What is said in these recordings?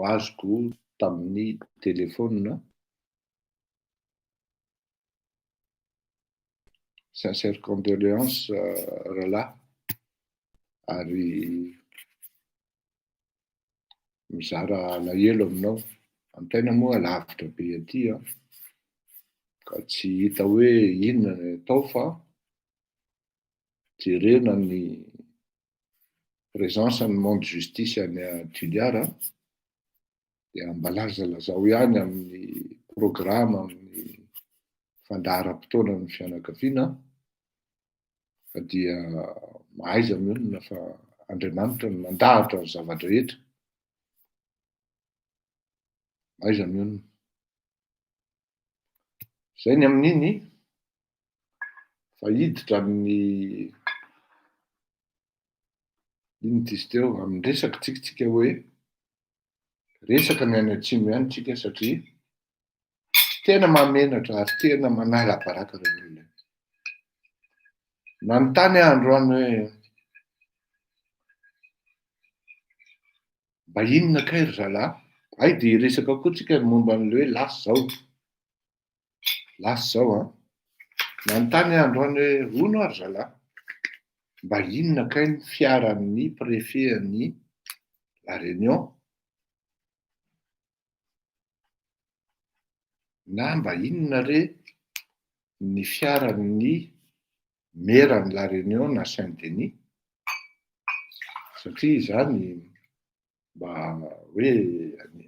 azoko tamin'ny telefaonina. Sincères condoléances rahalahy ary mizara alahelo aminao. Antaina moa lavitra be aty an, ka tsy hita hoe inona ny atao fa jerena ny présence ny monde justice any Toliara dia mba lazalazao ihany amin'ny programme amin'ny fandaharam-potoanan'ny fianakaviana fa dia mahaiza mionona fa Andriamanitra no mandahatra ny zava-drehetra. Mahaiza mionona. Izay ny amin'iny fa hiditra amin'ny inona ity izy teo, amin'ny resaka tsika tsika hoe resaka ny any atsimo ihany tsika satria tena mahamenatra ary tena manala baraka ireo olona. Nanontany aho androany hoe mba inona kay ry zalahy? Hay dia hiresaka koa tsika momba an'ilay hoe lasa izao. Lasa izao an. Nanontany aho androany hoe hono aho ry zalahy, mba inona kay ny fiaran'ny préfet an'i La Réunion? Na mba inona re ny fiaran'ny maire an'i La Réunion na Saint Denis? Satria izany mba hoe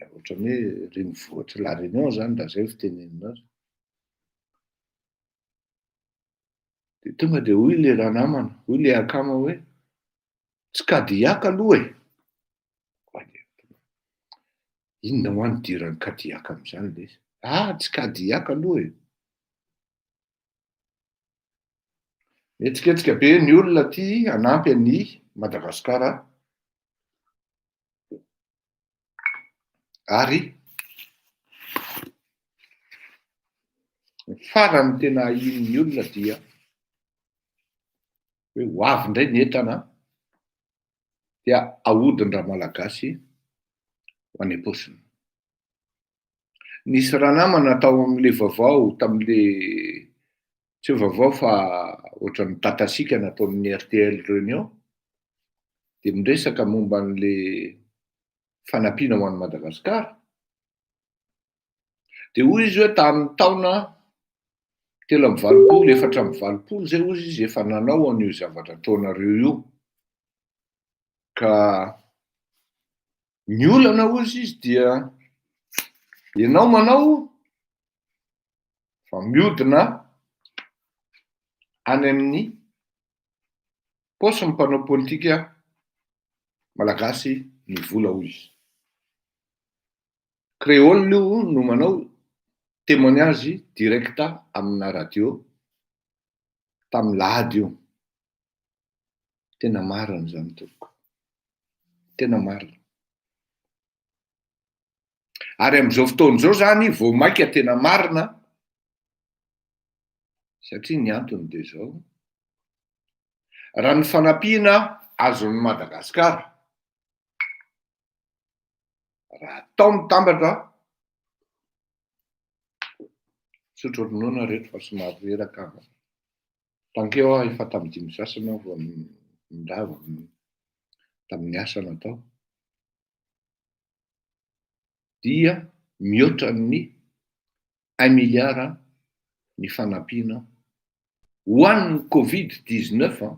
ohatran'ny hoe renivohitr'i La Réunion zany raha zay ny fitenenana azy. Dia tonga dia hoy le ranamana, hoy le akama hoe tsy Cadillac aloha e! Inona hoa ny idiran'ny Cadillac amin'izany lesy? Ah, tsy Cadillac aloha e! Mihetsiketsika be ny olona aty hanampy an'i Madagasikara ary ny farany tena ahian'ny olona dia hoe ho avy indray ny entana dia ahodin-dRamalagasy ho any am-paosiny. Nisy ranamana tao amin'ilay vaovao, tamin'ilay tsy hoe vaovao fa ohatran'ny tatasiaka nataon'ny RTL Réunion, dia miresaka momba an'ilay fanampiana ho an'i Madagasikara. Dia hoy izy hoe tamin'ny taona 83, 84 izay hozy izy efa nanao an'io zavatra ataonareo io. Ka Ny olana hozy izy dia ianao manao fa miodina any amin'ny paosin'ny mpanao politika malagasy ny vola hoy izy. Créole io no manao témoignage direct amina radio tamin'ny lahady io. Tena marina izany tompoko. Tena marina. Ary amin'izao fotoana izao izany vao mainka tena marina satria ny antony dia izao, raha ny fanampiana azon'i Madagasikara, raha atao mitambatra, misotro ronono aho reto fa somary reraka aho. Tankeo aho efa tamin'ny dimy sasany aho vao nirava tamin'ny asa natao dia mihoatra ny un milliard ny fanampiana ho an'ny covid dix-neuf an,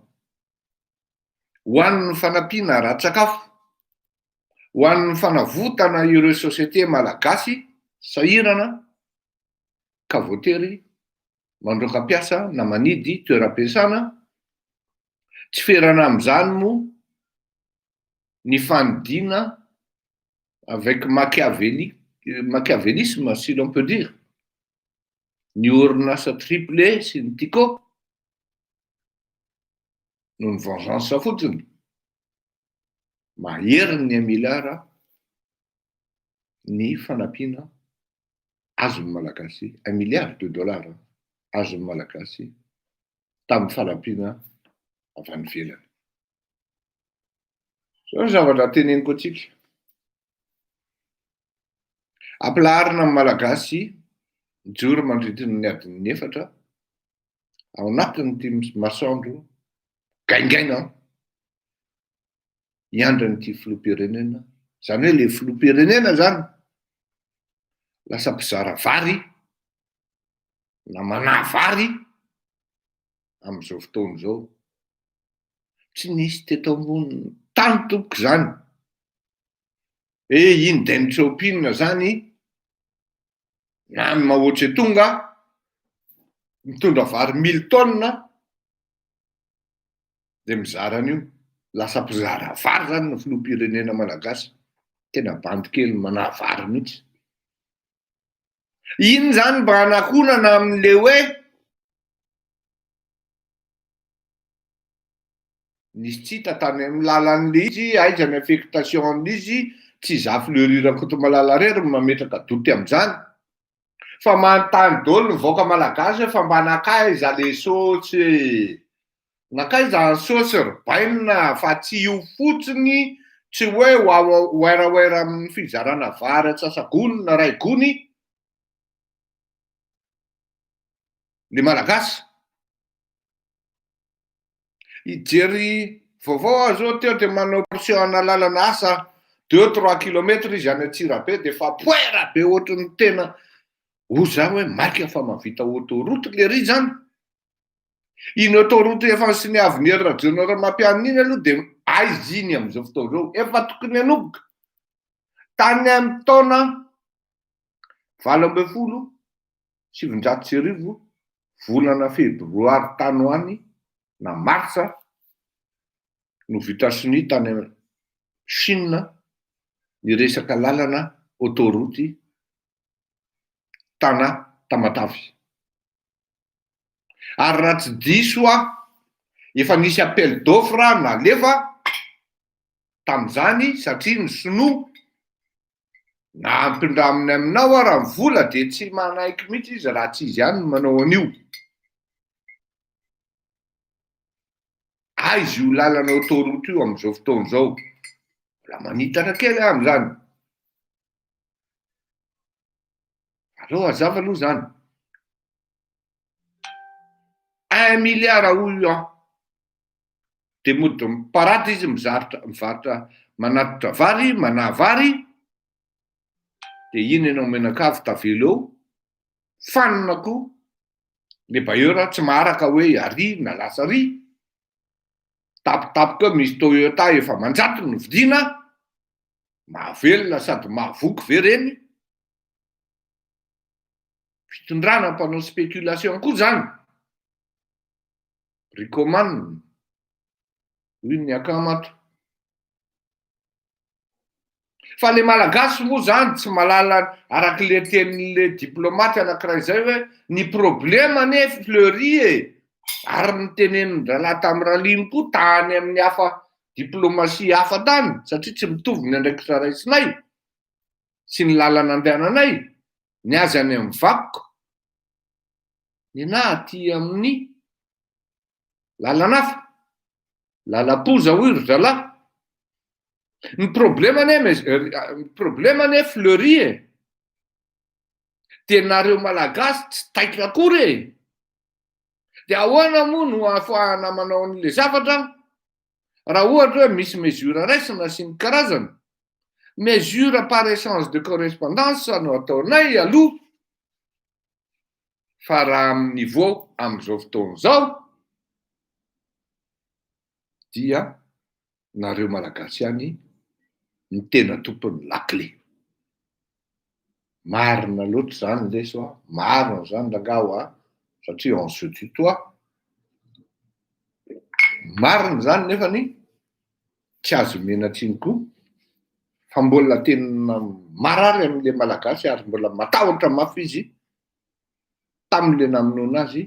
ho an'ny fanampiana ara-tsakafo, ho an'ny fanavotana ireo société malagasy sahirana ka voatery mandroaka mpiasa na manidy toeram-piasana, tsy ferana amin'izany moa ny fanidiana avec machiavélisme si l'on peut dire, ny orinasa triple sy ny Tiko noho ny vengeance fotsiny, mahery ny un milliard ny fanampiana azon'ny Malagasy, un milliard de dollars azon'ny Malagasy tamin'ny fanampiana avy any ivelany. Zao ny zavatra teneniko antsika. Ampilaharina ny Malagasy mijoro mandritry ny adin'ny efatra ao anatin'ity masoandro gaingaina hiandry an'ity filoham-pirenena, izany hoe le filoham-pirenena zany lasa mpizara vary na manahy vary amin'izao fotoana izao. Tsy nisy teto ambonin'ny tany tompoko izany hoe iny Deng Xiaoping zany na ny Mao Tse-tung mitondra vary mille tonnes dia mizara an'io. Lasa mpizara vary zany ny filoham-pirenena malagasy. Tena bandy kely manahy vary mihitsy. Iny zany mba hanakonana amin'le hoe nisy tsy hita tany amin'ny lalan'le izy, aiza ny affectation an'izy, tsy izaho Fleury Rakotomalala irery no mametraka doute amin'izany. Fa manontany daholo ny vahoaka malagasy hoe fa mba nankaiza le saosy e? Nankaiza ny saosy ry bainina fa tsy io fotsiny tsy hoe warawara amin'ny fizarana vary antsasa-gony na iray gony le malagasy. Hijery vaovao aho zao teo de manao portion ana lalana asa deux trois kilomètres izy any Antsirabe de efa poera be ohatran'ny tena hoy za hoe maika fa mahavita autoroute lery zany. Iny autoroute efa nosoniavin'i Hery Rajaonarimampianina iny aloha de aiza iny amin'izao fotoana izao? Efa tokony hanomboka tany amin'ny taona 1918, volana febroary tany ho any na marsa no vita sonia tany Chine ny resaka lalana autoroute Tana Tamatave. Ary raha tsy diso aho, efa nisy appel d'offre nalefa tamin'izany satria ny sinoa Na ampindraminy aminao ara ny vola dia tsy manaiky mihitsy izy raha tsy izy ihany no manao an'io. Aiza io lalana autoroute io amin'izao fotoana izao? Mbola manitatra kely aho amin'izany. Aleo hazava aloha izany. Un milliard hoy aho. Dia mody miparady izy mizarotra mivarotra manatitra vary manahy vary dia iny ianao mianakavy tavela eo fanina koa le bailleur tsy maharaka hoe ary na lasa ary tampotampoka eo misy Toyota efa aman-jatony no vidiana mahavelona sady mahavoky ve reny fitondrana mpanao spéculation koa zany. Bricoman, hoy ny akama ato. Fa le Malagasy moa zany tsy malala araky le tenin'le diplomaty anakiray zay hoe ny problema anie Fleury e! Ary ny tenenin-dralahy tamin'i Raliny koa tany amin'ny hafa diplomatie hafa tany satria tsy mitovy ny andraikitra raisinay sy ny lalana andehananay, ny azy any amin'ny vakoka. Nenaha aty amin'ny lalana hafa, lalam-poza hoy ry zalahy. Ny problema anie mes, ny problema anie Fleury e, dia nareo Malagasy tsy taitra akory e! Dia ahoana moa no ahafahana manao an'ilay zavatra raha ohatra hoe misy mesure raisina sy ny karazany? Mesure par échange de correspondance no ataonay aloha fa raha amin'ny niveau amin'izao fotoana izao dia nareo Malagasy ihany no tena tompon'ny lakile. Marina loatra izany leso a, marina izany rangaha hoa satria on se tutoie. Marina izany nefany tsy azo omena tsiny koa fa mbola tena marary amin'ilay Malagasy ary mbola matahotra mafy izy tamin'ilay namonoana azy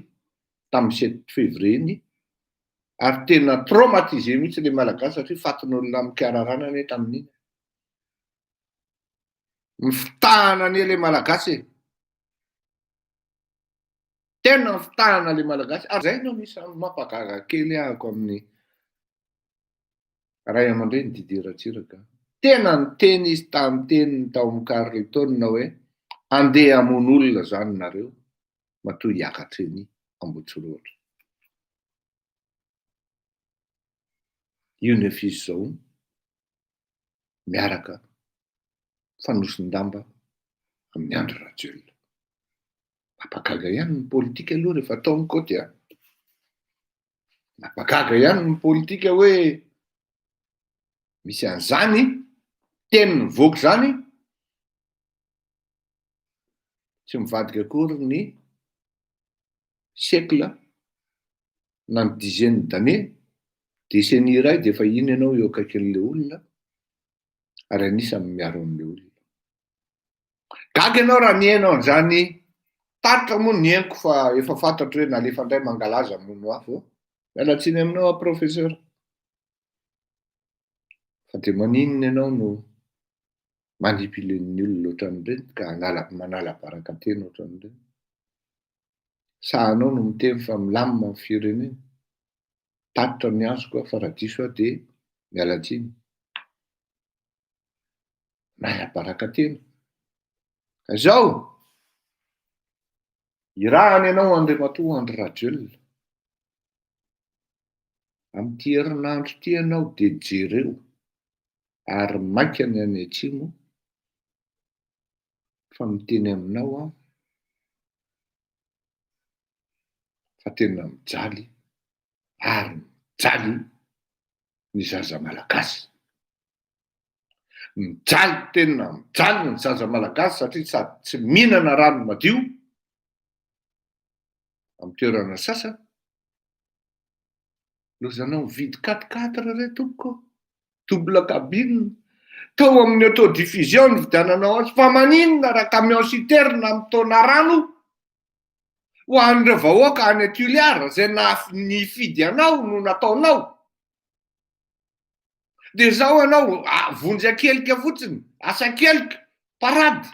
tamin'ny sept février iny ary tena traumatisé mihitsy ilay Malagasy satria fatin'olona mikararana anie tamin'iny. Mifitahana anie ilay Malagasy e. Tena mifitahana ilay Malagasy ary izay no anisan'ny mampagaga kely ahako amin'ny ray aman-dreny Didier Ratsiraka. Tena niteny izy tamin'ny teniny tao amin'ny Carlton hoe. Andeha hamono olona zany nareo matoa hiakatra eny Ambohitsirohitra. Io nefa izy zao miaraka fanosin-damba amin'i Andry Rajoelina. Mampagaga ihany ny politika aloha rehefa atao ny kaoty a! Mampagaga ihany ny politika hoe misy an'izany teny mivoaka izany, tsy mivadika akory ny siècle na ny dizaine d'année, décennie iray dia efa iny ianao eo akaikin'ilay olona ary anisan'ny miaro an'ilay olona. Gaga ianao raha nihaino an'izany tatitra moa ny henoko fa efa fantatro hoe nalefa indray Mangalaza hamono afo. Miala tsiny aminao aho Professeur. Fa dia maninona ianao no manipuler ny olona ohatran'ireny ka hanala manala baraka tena ohatran'ireny? Sa anao no miteny fa milamina ny firenena? Tatitra ny azoko aho fa raha diso aho dia miala tsiny. Manala-baraka tena. Ka izao, irahana ianao Andriamatoa Andry Rajoelina. Amin'ity herinandro ity ianao dia jereo ary maika ny any atsimo fa miteny aminao aho fa tena mijaly ary mijaly ny zaza malagasy. Mijaly tena mijaly ny zaza malagasy satria sady tsy mihinana rano madio amin'ny toerana sasany, lozanao mividy quatre quatre re tompoko ô, double cabine, tao amin'ny autodiffusion nividiananao azy, fa maninona raha camion citerne mitaona rano ho an'ireo vahoaka any Toliara izay nifidy anao no nataonao? Dia zao ianao vonjy akelika fotsiny, asa kelika, parade.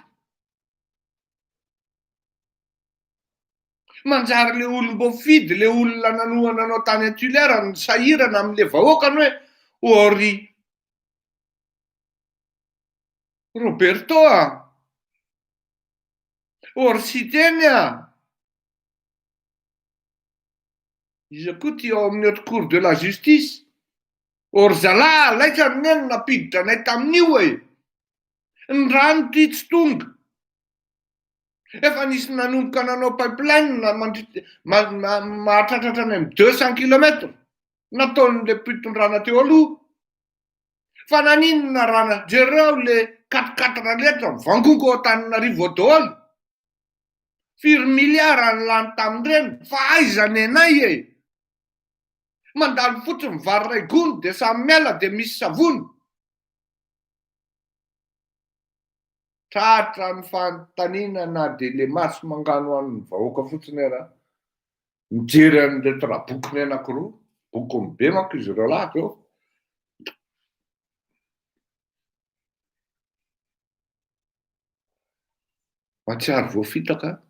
Manjary le olom-boafidy, le olona nanohana anao tany Tuléar no sahirana amin'le vahoakany hoe ô ry Roberto a! Ô ry Siteny a! Iza koa ty ao amin'ny haute cour de la justice? Ô ry zalahy, laitra anie no nampiditra anay tamin'io e! Ny rano ty tsy tonga. Efa nisy nanomboka nanao pipeline mandritra mahatratra hatrany amin'ny 200 kilomètres nataon'le mpitondrana teo aloha. Fa naninona raha na jereo le quatre quatre rehetra mivangongo ao Antananarivo ao daholo. Firy milliards ny lany tamin'ireny fa aiza nenay e! Mandalo fotsiny vary iray gony dia samy miala dia misy savony. Tratra ny fanontaniana na dia le maso manganohanon'ny vahoaka fotsiny ara mijery an'ireto rabokony anakiroa, bokony be manko izy ireo lahy teo. Mahatsiaro voafitaka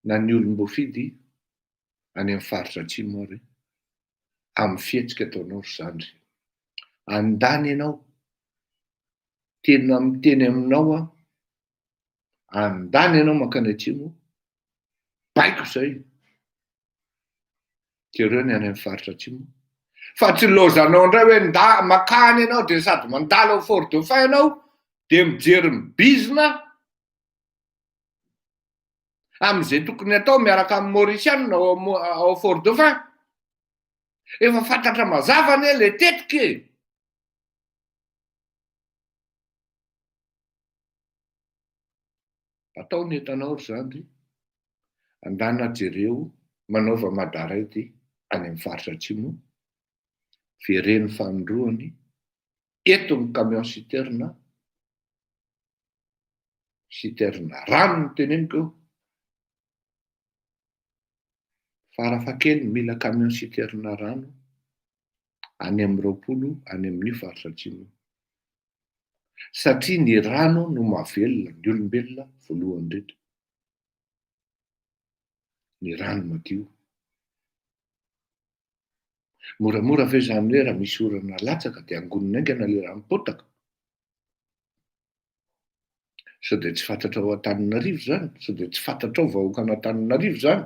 na ny olom-boafidy any amin'ny faritra atsimo ary amin'ny fihetsika ataonao ry zandry. Andany ianao, tena miteny aminao aho, andany ianao mankany atsimo, baiko izay. Jereo ny any amin'ny faritra atsimo. Fa tsy lozanao indray hoe nda makany ianao dia sady mandalo ao Fort Dauphin ianao dia mijery ny bizina amin'izay tokony atao miaraka amin'ny Mauriciana ao ao Fort Dauphin. Efa fantatra mazava anie le tetika e. Atao ny entanao ry zandry, andana jereo manaova madaraid any amin'ny faritra atsimo, vereno fanindroany eto ny camion citerne, citerne rano no teneniko eo, farafahakeliny mila camion citerne rano any amin'ny 20 any amin'io faritra atsimo io. Satria ny rano no mahavelona ny olombelona voalohany indrindra. Ny rano madio. Moramora ve izany hoe raha misy orana latsaka dia angonina haingana ilay ranom-potaka? Sao dia tsy fantatrao Antananarivo izany? Sao dia tsy fantatrao vahoakan'Antananarivo izany?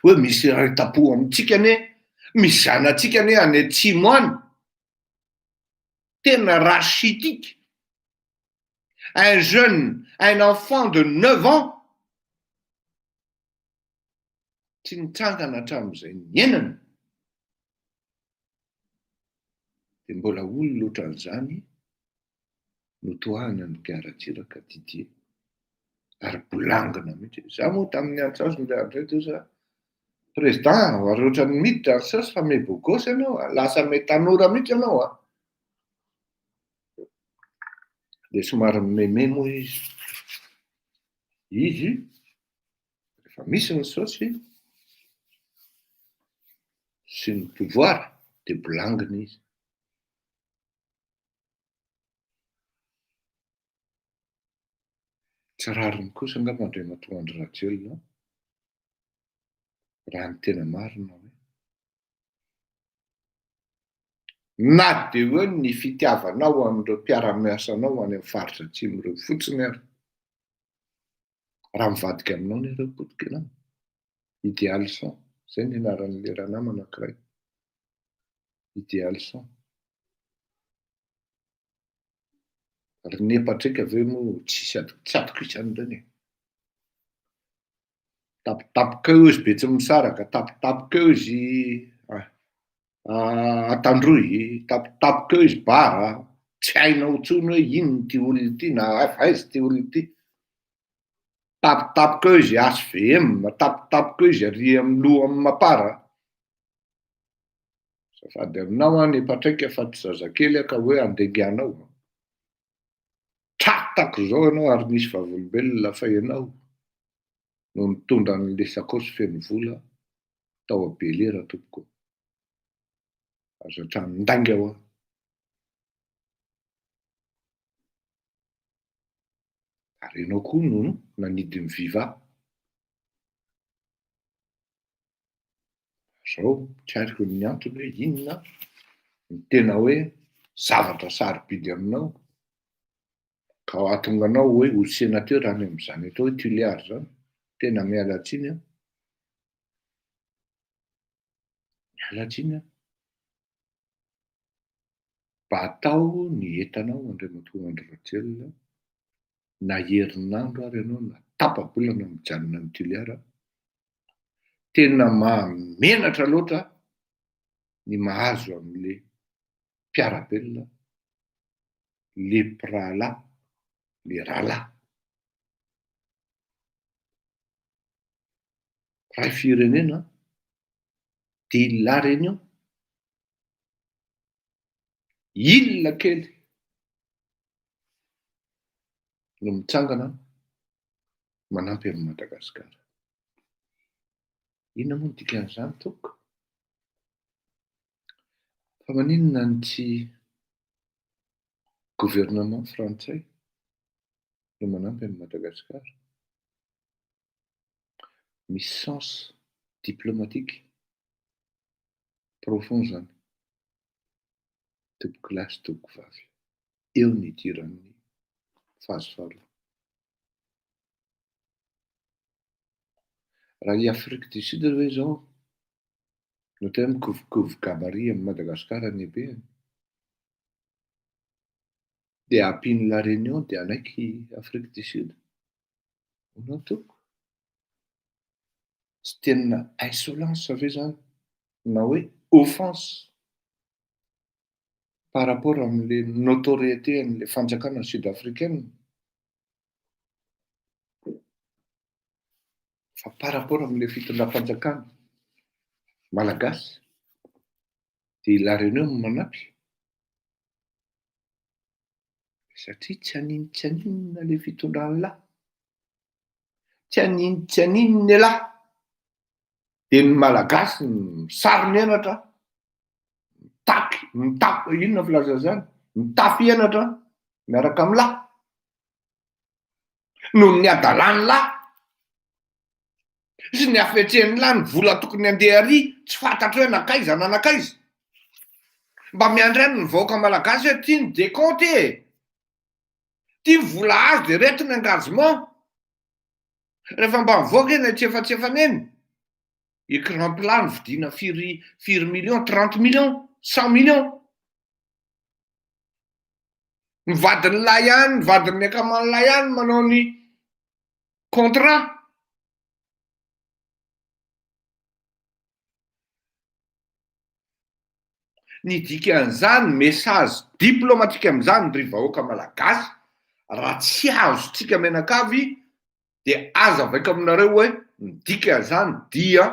Hoe misy iray tampo amintsika anie, misy zanatsika anie any atsimo any, tena rachitique. Un jeune, un enfant de neuf ans, tsy nitsangana hatramin'izay niainany, dia mbola olona ohatran'izany no tohanan'i Guy Ratsiraka Didier, ary bolangina mihitsy. Izaho moa tamin'ny antsaosy indray andro izay dia hoy za, Président, ary ohatran'ny miditra ny saosy fa me beau gosse ianao a, lasa me tanora mihitsy ianao a. Dia somary mimeme moa izy. Izy Rehefa misy ny saosy sy ny pouvoir dia bolangina izy. Tsy rariny kosa angamba Andriamatoa Andry Rajoelina raha ny tena marina hoe na dia hoe ny fitiavanao an'ireo mpiara-miasa anao any amin'ny faritra atsimo ireo fotsiny ary. Raha mivadika aminao anie ireo potika ianao. Idealson, zay ny anaran'ilay ranama anankiray. Idealson. Ry Ne Patrick ve moa tsisy tsy atokisana ireny e. Tampotampoka eo izy Betsimisaraka, tampotampoka eo izy Antandroy, tampotampoka eo izy Bara, tsy hainao intsony hoe inona ity olona ity na avy aiza ity olona ity. Tampotampoka eo izy HVM, tampotampoka eo izy ary amin'ny lohan'ny Mapar. Azafady aminao aho Nepatraika fa tsy zazakely aho ka hoe andenganao. Tratako izao ianao ary misy vavolombelona fa ianao no nitondra an'le sakaosy feno vola tao a Belera tompoko. Aza tranon-dainga hoa. Ary ianao koa no nanidy ny Viva. Zao tsy ariko ny antony hoe inona ny tena hoe zavatra sarobidy aminao ka hahatonga anao hoe ho sénateur any amin'izany atao hoe Tuléar zany. Tena miala tsiny aho. Miala tsiny aho. Mba atao ny entanao Andriamatoa Andry Rajoelina na herinandro ary ianao na tapa-bolana mijanona any Tuléar. Tena mahamenatra loatra ny mahazo an'le mpiara-belona, le mpirahalahy, le rahalahy. Mpiray firenena de La Réunion. Île kely no mitsangana manampy an'i Madagasikara. Inona moa no dikan'izany tompoko? Fa maninona no tsy gouvernement frantsay no manampy an'i Madagasikara? Misy sens diplomatique profond zany tompokolahy sy tompokovavy. Eo ny idiran'ny phase faharoa. Raha i Afrique du Sud ve izao no tena mikovokovo gabarit amin'i Madagasikara ny habehany dia ampian'i La Réunion dia hanaiky Afrique du Sud? Hono tompoko? Tsy tena insolence ve zany na hoe offense par rapport amin'le notoriété an'le fanjakana sud africaine? Fa par rapport amin'le fitondram-panjakana malagasy dia i La Réunion no manampy? Satria tsy haninontsy haninona le fitondran'lah. Tsy haninontsy haninona elah. Dia ny Malagasy misary menatra, mitaky, mitafy, inona filaza izany? Mitafy henatra miaraka amin'lah. Noho ny hadalan'lah. Sy ny hafetsen'lah ny vola tokony handeha ary tsy fantatro hoe nankaiza na nankaiza. Mba miandry any ny vahoaka malagasy hoe ty ny décompte e! Ty vola azo de reto ny engagement. Rehefa mba mivoaka eny antsefatsefany eny, écran plat no vidiana firy firy millions, 30 millions, 100 millions. Ny vadin'ny lahy ihany, ny vadin'ny akaman'ny lahy ihany manao ny contrat. Ny dikan'izany, message diplomatique amin'izany ry vahoaka malagasy, raha tsy azontsika mianakavy dia azavaiko aminareo hoe ny dikan'izany dia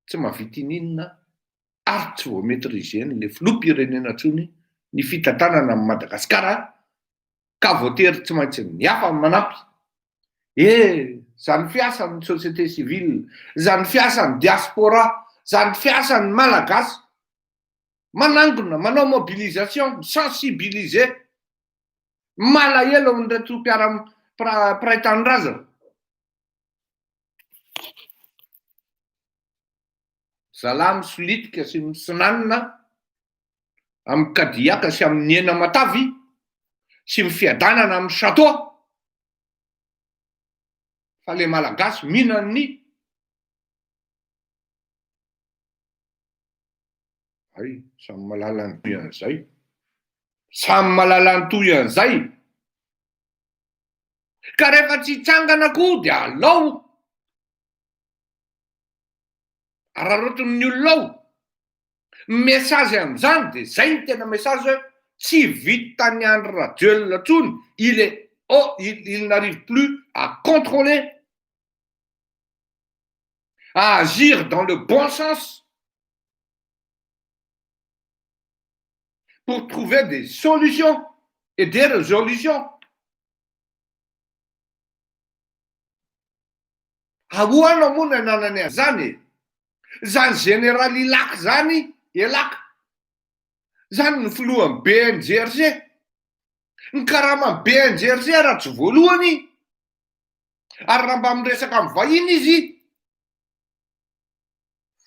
tsy mahavita ininona ary tsy voa-maitriser-n'ilay filoham-pirenena intsony ny fitantanana an'i Madagasikara ka voatery tsy maintsy ny hafa no manampy. E! Zany fiasan'ny société civile, zany fiasan'ny diaspora, zany fiasan'ny Malagasy manangona, manao mobilisation, mi-sensibiliser, malahelo amin'ireto mpiara mpiray tanindrazana. Zalahy misolitika sy misinanina amin'ny kadiaka sy amin'ny hena matavy sy ny fiadanana amin'ny château fa le malagasy mihinan'ny hay samy malala ny toy an'izay samy malala ny toy an'izay ka rehefa tsy hitsangana koa dia alao Araraotin'ny olona ao. Ny message amin'izany dia zay ny tena message hoe tsy vitan'i Andry Rajoelina intsony, il est oh il il n'arrive plus à contrôler, à agir dans le bon sens pour trouver des solutions et des résolutions. Ahoana moa no ananany an'izany e? Zany général Ilaka zany, Elaka, zany no filohan'ny BNGRC. Ny karaman'ny BNGRC raha tsy voalohany, ary raha mba miresaka amin'ny vahiny izy,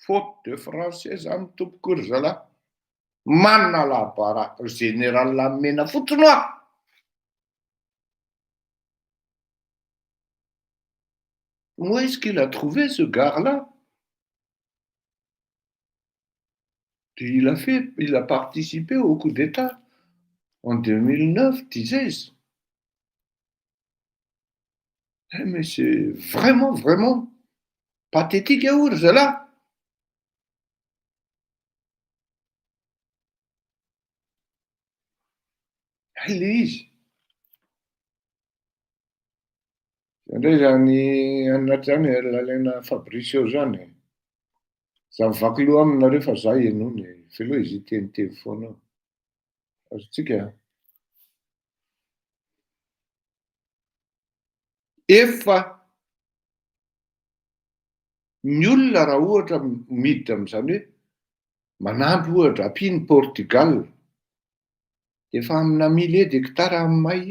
faute de français zany tompoko ry zalahy. Manalabara général mena fotsiny hoa. Où est-ce qu'il a trouvé ce gars-là? Il a fait, il a participé au coup d'État en 2009, disais-je. Eh, mais c'est vraiment, vraiment pathétique, hein, ry Hay le izy. Zay ndray zany anona zany lalaina Fabrice eo zany e. Za mivaky loha aminy nareo fa za henoiny e. F'aleo izy hiteniteny foana eo. Azontsika? Efa ny olona raha ohatra miditra amin'izany hoe manampy ohatra ampian'i Portugal, efa amina milliers d'hectares amin'ny may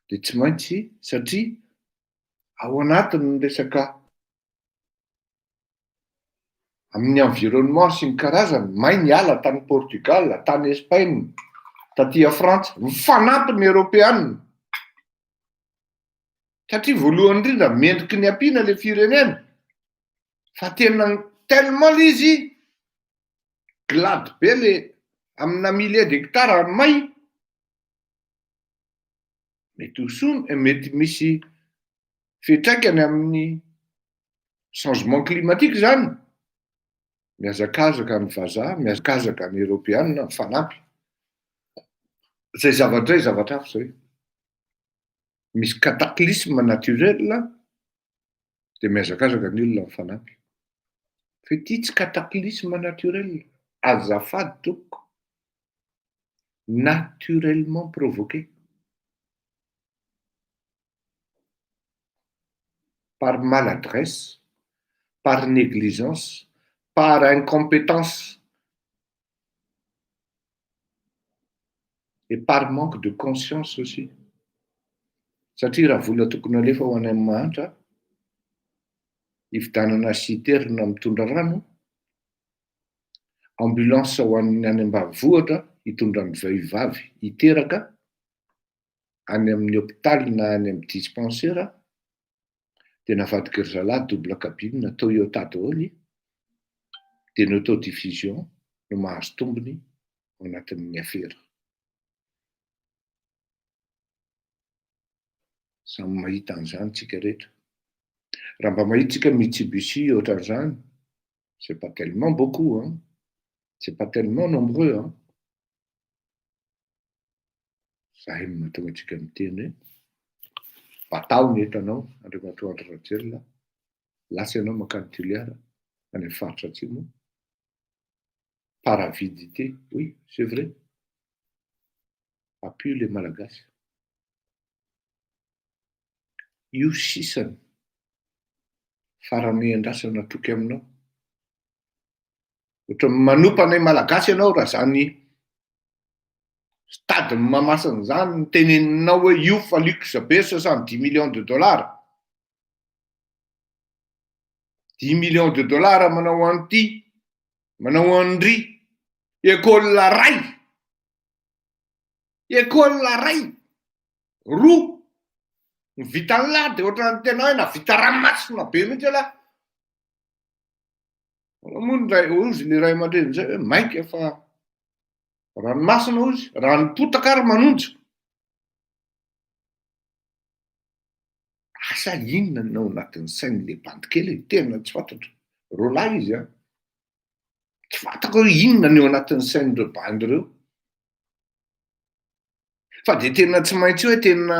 dia tsy maintsy satria ao anatin'ny resaka amin'ny environnement sy ny karazany, may ny ala tany Portugal, tany Espagne, taty a Frantsa, mifanampy ny Eoropeana satria voalohany indrindra mendriky ny ampiana le firenena fa tena tellement le izy glady be le amina milliers d'hectares may. Mety ho soa, mety misy fiantraikany amin'ny changement climatique zany, mihazakazaka ny vazaha, mihazakazaka ny eropeana mifanampy, zay zavatra zay zavatra hafa zay, misy cataclysme naturel de mihazakazaka ny olona mifanampy, fa ity tsy cataclysme naturel, azafady tompoko. Naturellement provoqué par maladresse, par négligence, par incompétence et par manque de conscience aussi. Satria raha vola tokony alefa ho any amin'ny mahantra, hividianana citerne mitondra rano, ambulance ho an'ny any ambanivohitra. hitondra ny vehivavy hiteraka any amin'ny hopitaly na any amin'ny dispensaire dia navadiky ry zalahy double cabine Toyota daholo dia ny autodiffusion no mahazo tombony ao anatin'ny afera. Samy mahita an'izany tsika rehetra. Raha mba mahita tsika Mitsubishi ohatran'izany, c'est pas tellement beaucoup hein, c'est pas tellement nombreux hein. Zay no mahatonga antsika miteny hoe batao ny entanao Andriamatoa Andry Rajoelina, lasa ianao mankany Toliara, any amin'ny faritra atsimo, par avidité, oui c'est vrai, ampio le Malagasy. Io sisany farany andrasana toky aminao. Ohatran'ny manompa anay Malagasy ianao raha zany stade Mahamasina zany no teneninao hoe io fa luxe be 70 millions de dollars. 10 millions de dollars manao an'ity, manao an'ry, école ray, école ray, roa, ny vitan'lahy de ohatran'ny tena hoe navita ranomasina be mihitsy alahy. Moa ny ray ozy ny ray aman-dreny zay hoe mainka fa ranomasina ozy, rano-potaka ary manonja. Asa inona no ao anatin'ny sain'le bandy kely e, tena tsy fantatro. Roalahy izy an. Tsy fantako hoe inona ny ao anatin'ny sain'ireo bandy ireo. Fa de tena tsy maintsy hoe tena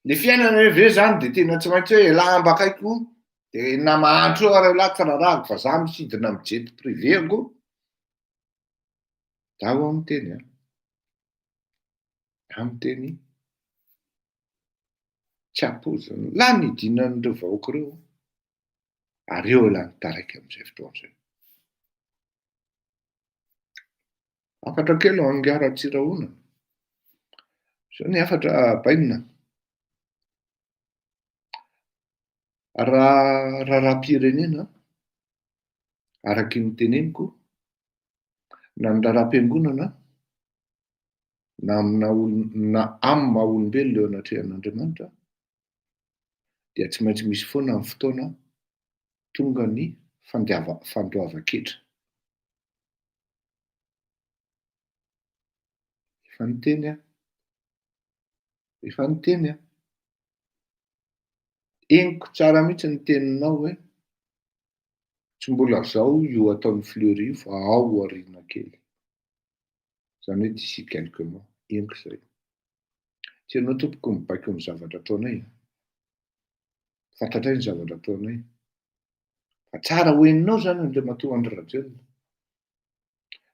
le fiainana hoe ve zany de tena tsy maintsy hoe elahy mba akaiko de na mahantra eo ary elahy tsy rarahako fa za misidina amy jet privé ako. Zaho aho miteny an, zaho miteny tsy ampoizina lahy ny hidinan'ireo vahoaka ireo ary eo elahy ny taraiky am'izay fotoana zay. Hafatra kely ho an'i Ratsirahonana. Zao ny hafatra bainina. Raha raharaham-pirenena araky ny teneniko na ny raharaham-piangonana na amina olo- na amy maha olombelona eo anatrehan'Andriamanitra dia tsy maintsy misy foana ny fotoana tonga ny fandiava- fandoavan-ketra. Efa niteny aho, efa niteny aho. Henoko tsara mihitsy ny teninao hoe tsy mbola zao io ataon'ny Fleury io fa ao aoriana kely. Zany hoe d'ici quelques mois, henoko zay. Tsy ianao tompoko mibaiko ny zavatra ataonay. Fantatray ny zavatra ataonay. Fa tsara ho heninao zany Andriamatoa Andry Rajoelina.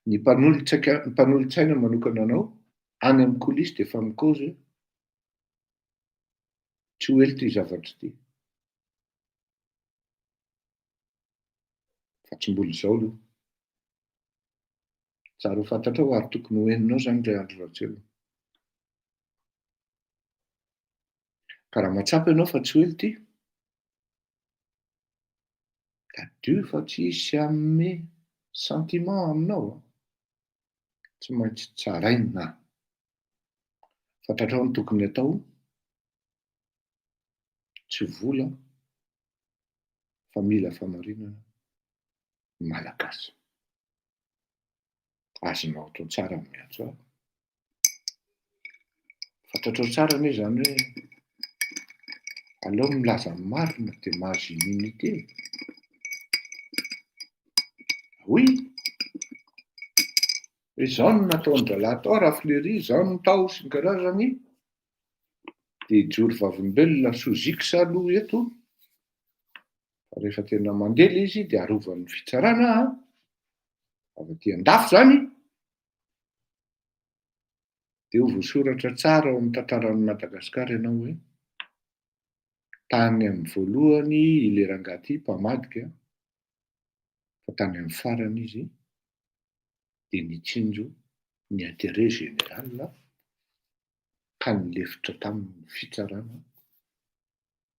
Ny mpanolotsaika mpanolotsaina manokana anao any amin'ny coulisse de efa mikaozy hoe tsy ho ela ty zavatra ity. Fa tsy mbola izao aloha. Tsara ho fantatrao ary tokony ho heninao zany ry Andry Rajoelina. Ka raha mahatsapa ianao fa tsy ho ela ity, tadidio fa tsy hisy hanome sentiment aminao an. Tsy maintsy tsaraina. Fantatrao ny tokony atao, tsy vola fa mila famarinana ny Malagasy. Azonao atao tsara ny miantso ahy. Fantatrao tsara anie zany hoe aleo milaza ny marina de mahazo immunité. Oui. Hoe zao no nataon-drahalahy tao Rafleury, zao no tao sy ny karazany, de hijoro vavolombelona sous X aloha eto, fa rehefa tena mandeha le izy de arovan'ny fitsarana an, avy aty an-dafy zany, de ho voasoratra tsara ao amin'ny tantaran'i Madagasikara ianao hoe tany amin'ny voalohany ile rangahy ty mpamadika, fa tany amin'ny farany izy de nitsinjo ny intérêt général ka nilefitra tamin'ny fitsarana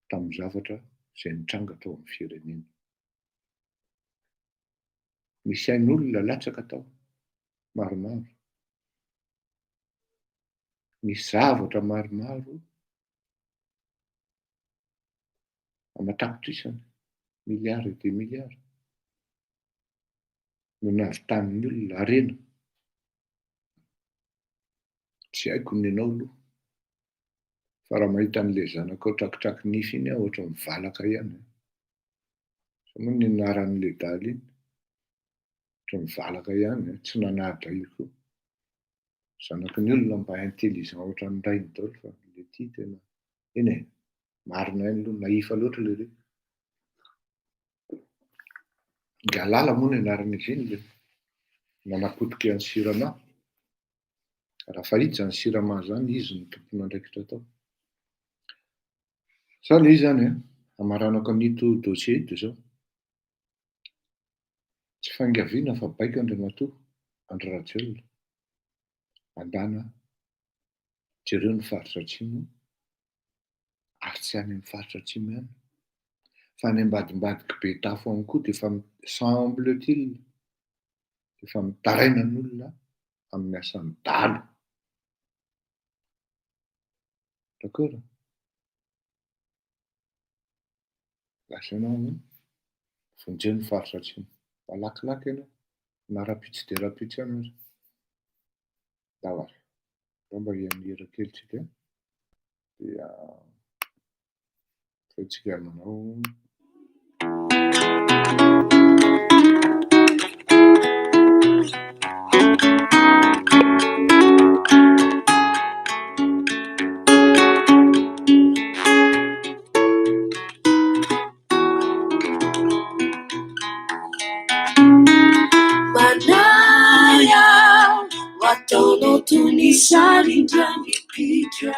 tamin'ny zavatra izay nitranga tao amin'ny firenena. Misy ain'olona latsaka tao, maromaro. Nisy zavatra maromaro aman-tapitrisany, milliards et des milliards, no nahavitan'ny olona harena. Tsy haiko ny anao aloha, fa raha mahita an'ilay zanakao trakitraky nify iny aho ohatran'ny mivalaka ihany. Zay moa ny anaran'ilay dahalo iny, ohatran'ny mivalaka ihany, tsy nanahatra io koa. Zanaky ny olona mba intelligent ohatran'ny rainy daholo fa le ty tena, eny e, marina ihany aloha, naïf loatra le ry. Galala moa ny anaran'izy iny le nanapotika an'i Sirama. Raha fahita izany Sirama izany, izy no tompon'andraikitra tao. Sa le izy izany an, hamaranako an'ito dossier ito izao. Tsy faingaviana fa baiko Andriamatoa Andry Rajoelina. Andana jereo ny faritra atsimo ary tsy any amin'ny faritra atsimo ihany fa any ambadimbadik'i Betafo any koa dia efa semble-t-il efa mitaraina ny olona amin'ny asan'ny dahalo. D'accord? Lazaina hoe vonjeo ny faritra atsimo. Malakilaky ianao, na rahampitso dia rahampitso ihany aza. Ndao ary. Ndao mba hihaino kely tsika dia avy eo tsika manao. Manahy aho ataonao toy ny sary indray mipika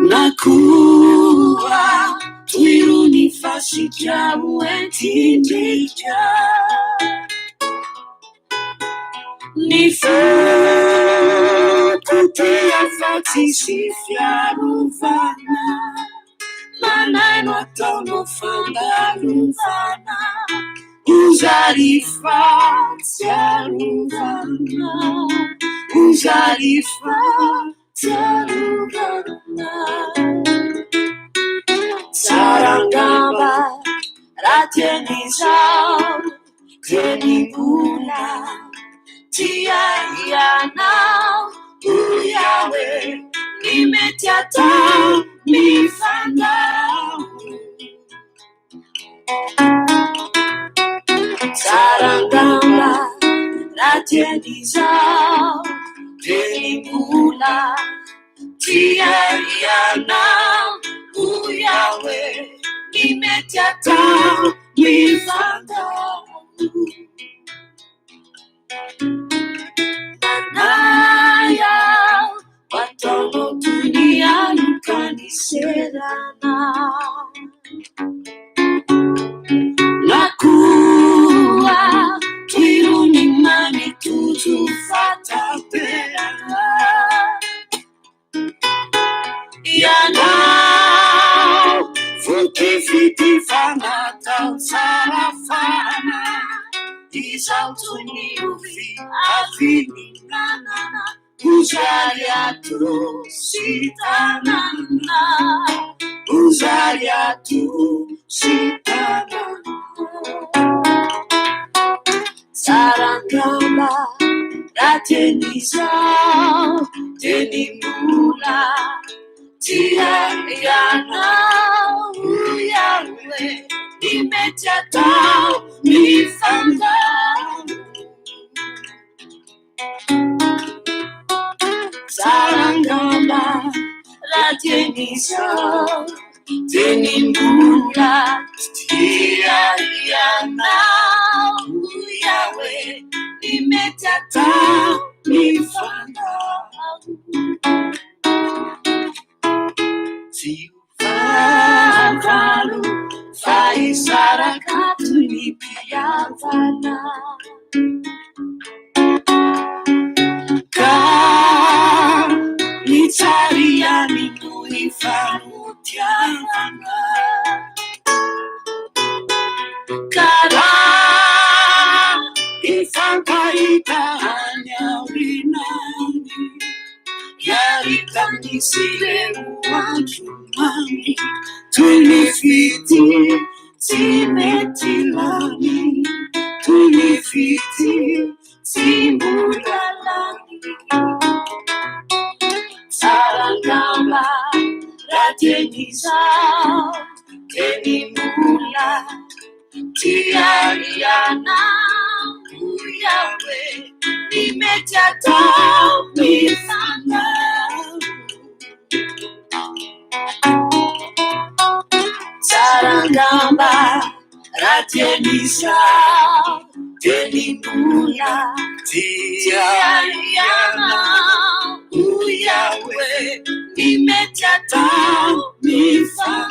Na koa toy irony fasika hoenti-mika Ny foko tia fa tsisy fiarovana Manahy no ataonao fandalovana Ho zary fahatsiarovana Ho zary fahatsiarovana Tsara angamba raha teny izao Teny mbola tia ianao Hoy aho hoe ny mety atao mifandao Tsara angamba raha teny izao Teny mbola tia ianao Hoy aho hoe ny mety atao mifandao Manahy aho ataonao toy ny aloka ny serana Na koa toy irony mamy tojo fataperana Ianao voky fitia natao tsara fana Izaho toy ny ovy avy nihinanana Ho zary ato sy tanana Ho zary ato sy tanana Tsara angamba raha teny izao Teny mbola tia ianao Hoy aho hoe ny mety atao mifandao Tsara angamba raha teny izao Teny mbola tia ianao Hoy aho hoe ny mety atao mifandao Tsy ho fahavalo fa hisaraka toy ny mpihavana Ka ny tsara ihany no hifanotiavana Ka raha hifankahita any aoriana. Nisy ireo andro mamy toy ny fitia tsy mety lany, toy ny fitia tsy mbola lany. Tsara angamba raha dieny izao, dieny mbola tia ianao, hoy aho hoe ny mety atao mifangaro. Tsara angamba raha dieny izao, dieny mbola tia ianao, hoy aho hoe ny mety atao mifangaro.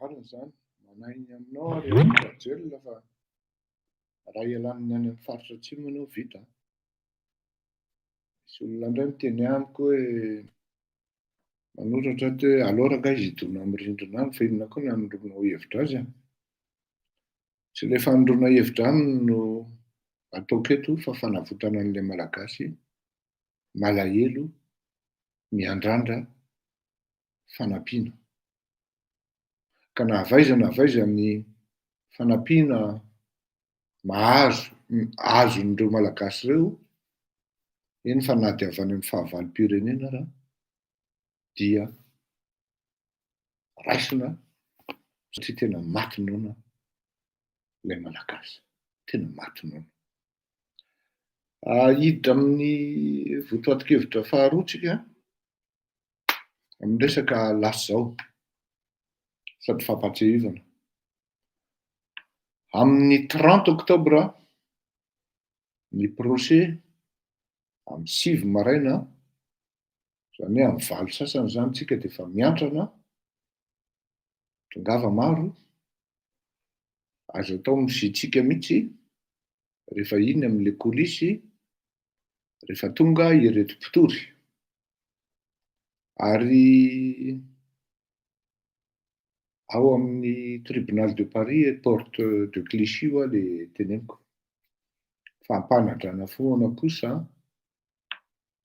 Marina izany, manahy ny aminao aho ry Andry Rajoelina fa raha ialàn'ny any amin'ny faritra atsimo ianao vita an. Misy olona indray miteny amiko hoe manoratra ato hoe aleo rangahy izy hidona amin'ny rindrina any fa inona koa ny hanondroanao hevitra azy an. Tsy ilay fanondroana hevitra aminy no ataoko eto fa fanavotana an'ilay Malagasy malahelo miandrandra fanampiana. Ka na avy aiza na avy aiza ny fanampiana mahazo azon'ireo Malagasy ireo, eny fa na dia avy any amin'ny fahavalom-pirenena ara dia raisina satria tena maty noana ilay Malagasy, tena maty noana. Hiditra amin'ny votoatin-kevitra faharoa tsika amin'ny resaka lasa izao sady fampahatsiahivana. Amin'ny trente octobre ny procès amin'ny 9 maraina, izany hoe amin'ny 8 sasany izany tsika dia efa miantrana, tongava maro, azo atao misitrika mihitsy rehefa iny amin'ilay coulisse, rehefa tonga ireto mpitory. Ary ao amin'ny tribunal de Paris et porte de Clichy ho'a le teneniko. Fa ampanadrana foana kosa,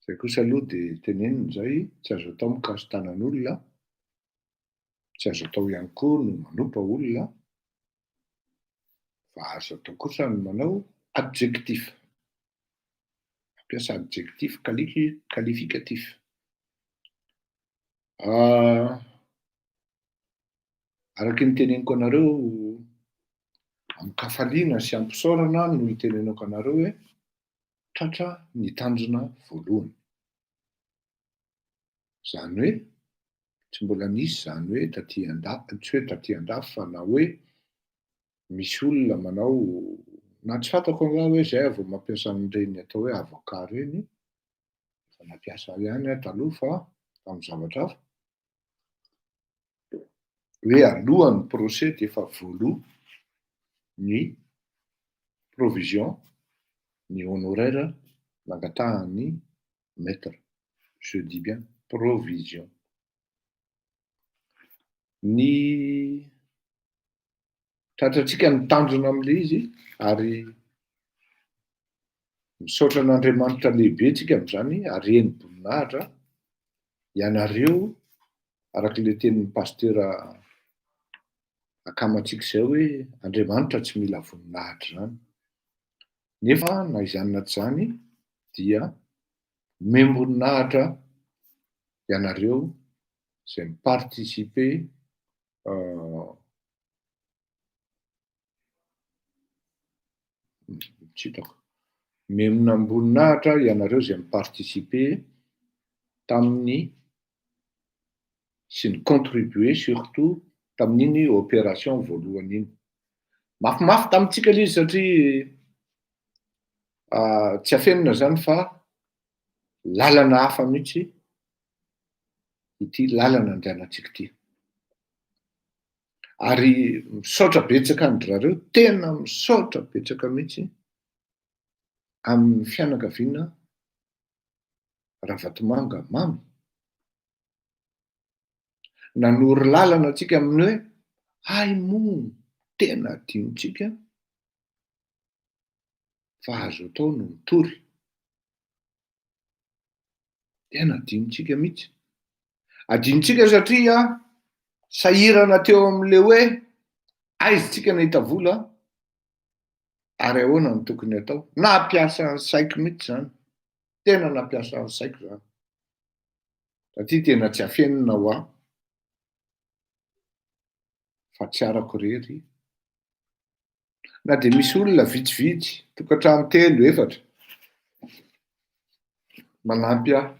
zay kosa aloha de tenenina zay, tsy azo atao mikasi-tanan'olona, tsy azo atao ihany koa no manompa olona, fa azo atao kosa ny manao adjectif, mampiasa adjectif qualificatif. Araky ny teneniko anareo, amin-kafaliana sy am-pisaorana no itenenako anareo hoe tratra ny tanjona voalohany. Izany hoe tsy mbola nisy izany hoe taty an-dafy, tsy hoe taty an-dafy fa na hoe misy olona manao, na tsy fantako angaha hoe izay aho vao mampiasa an'ireny atao hoe avocat ireny, efa nampiasa ihany aho taloha fa tamin'ny zavatra hafa, hoe alohan'ny procès dia efa voaloa ny provision, ny honoraire nangatahan'ny maître, je dis bien provision. Ny tratrantsika ny tanjona amin'ilay izy ary misaotra an'Andriamanitra lehibe tsika amin'izany ary heni-boninahitra ianareo araka ilay tenin'ny pasitera akamantsika izay hoe Andriamanitra tsy mila voninahitra izany. Nefa na izany na tsy izany dia omem-boninahitra ianareo izay mi-participer tsy hitako. Omem-boninahitra ianareo izay mi-participer tamin'ny sy ni-contribuer surtout tamin'iny opération voalohany iny. Mafimafy tamintsika ilay izy satria tsy afenina izany fa lalana hafa mihitsy ity lalana andehanantsika ity. Ary misaotra betsaka an-dry zareo, tena misaotra betsaka mihitsy. amin'ny fianakaviana Ravatomanga Mamy. Nanoro lalana antsika amin'ny hoe hay moa tena adinontsika fa azo atao no mitory. Tena adinontsika mihitsy. Adinontsika satria sahirana teo amin'le hoe aiza tsika nahita vola ary ahoana no tokony atao. Nampiasa ny saiko mihitsy zany. Tena nampiasa ny saiko zany. Satria tena tsy afenina ho ahy fa tsy arako irery. Na dia misy olona vitsivitsy, tokantrano telo, efatra, manampy ahy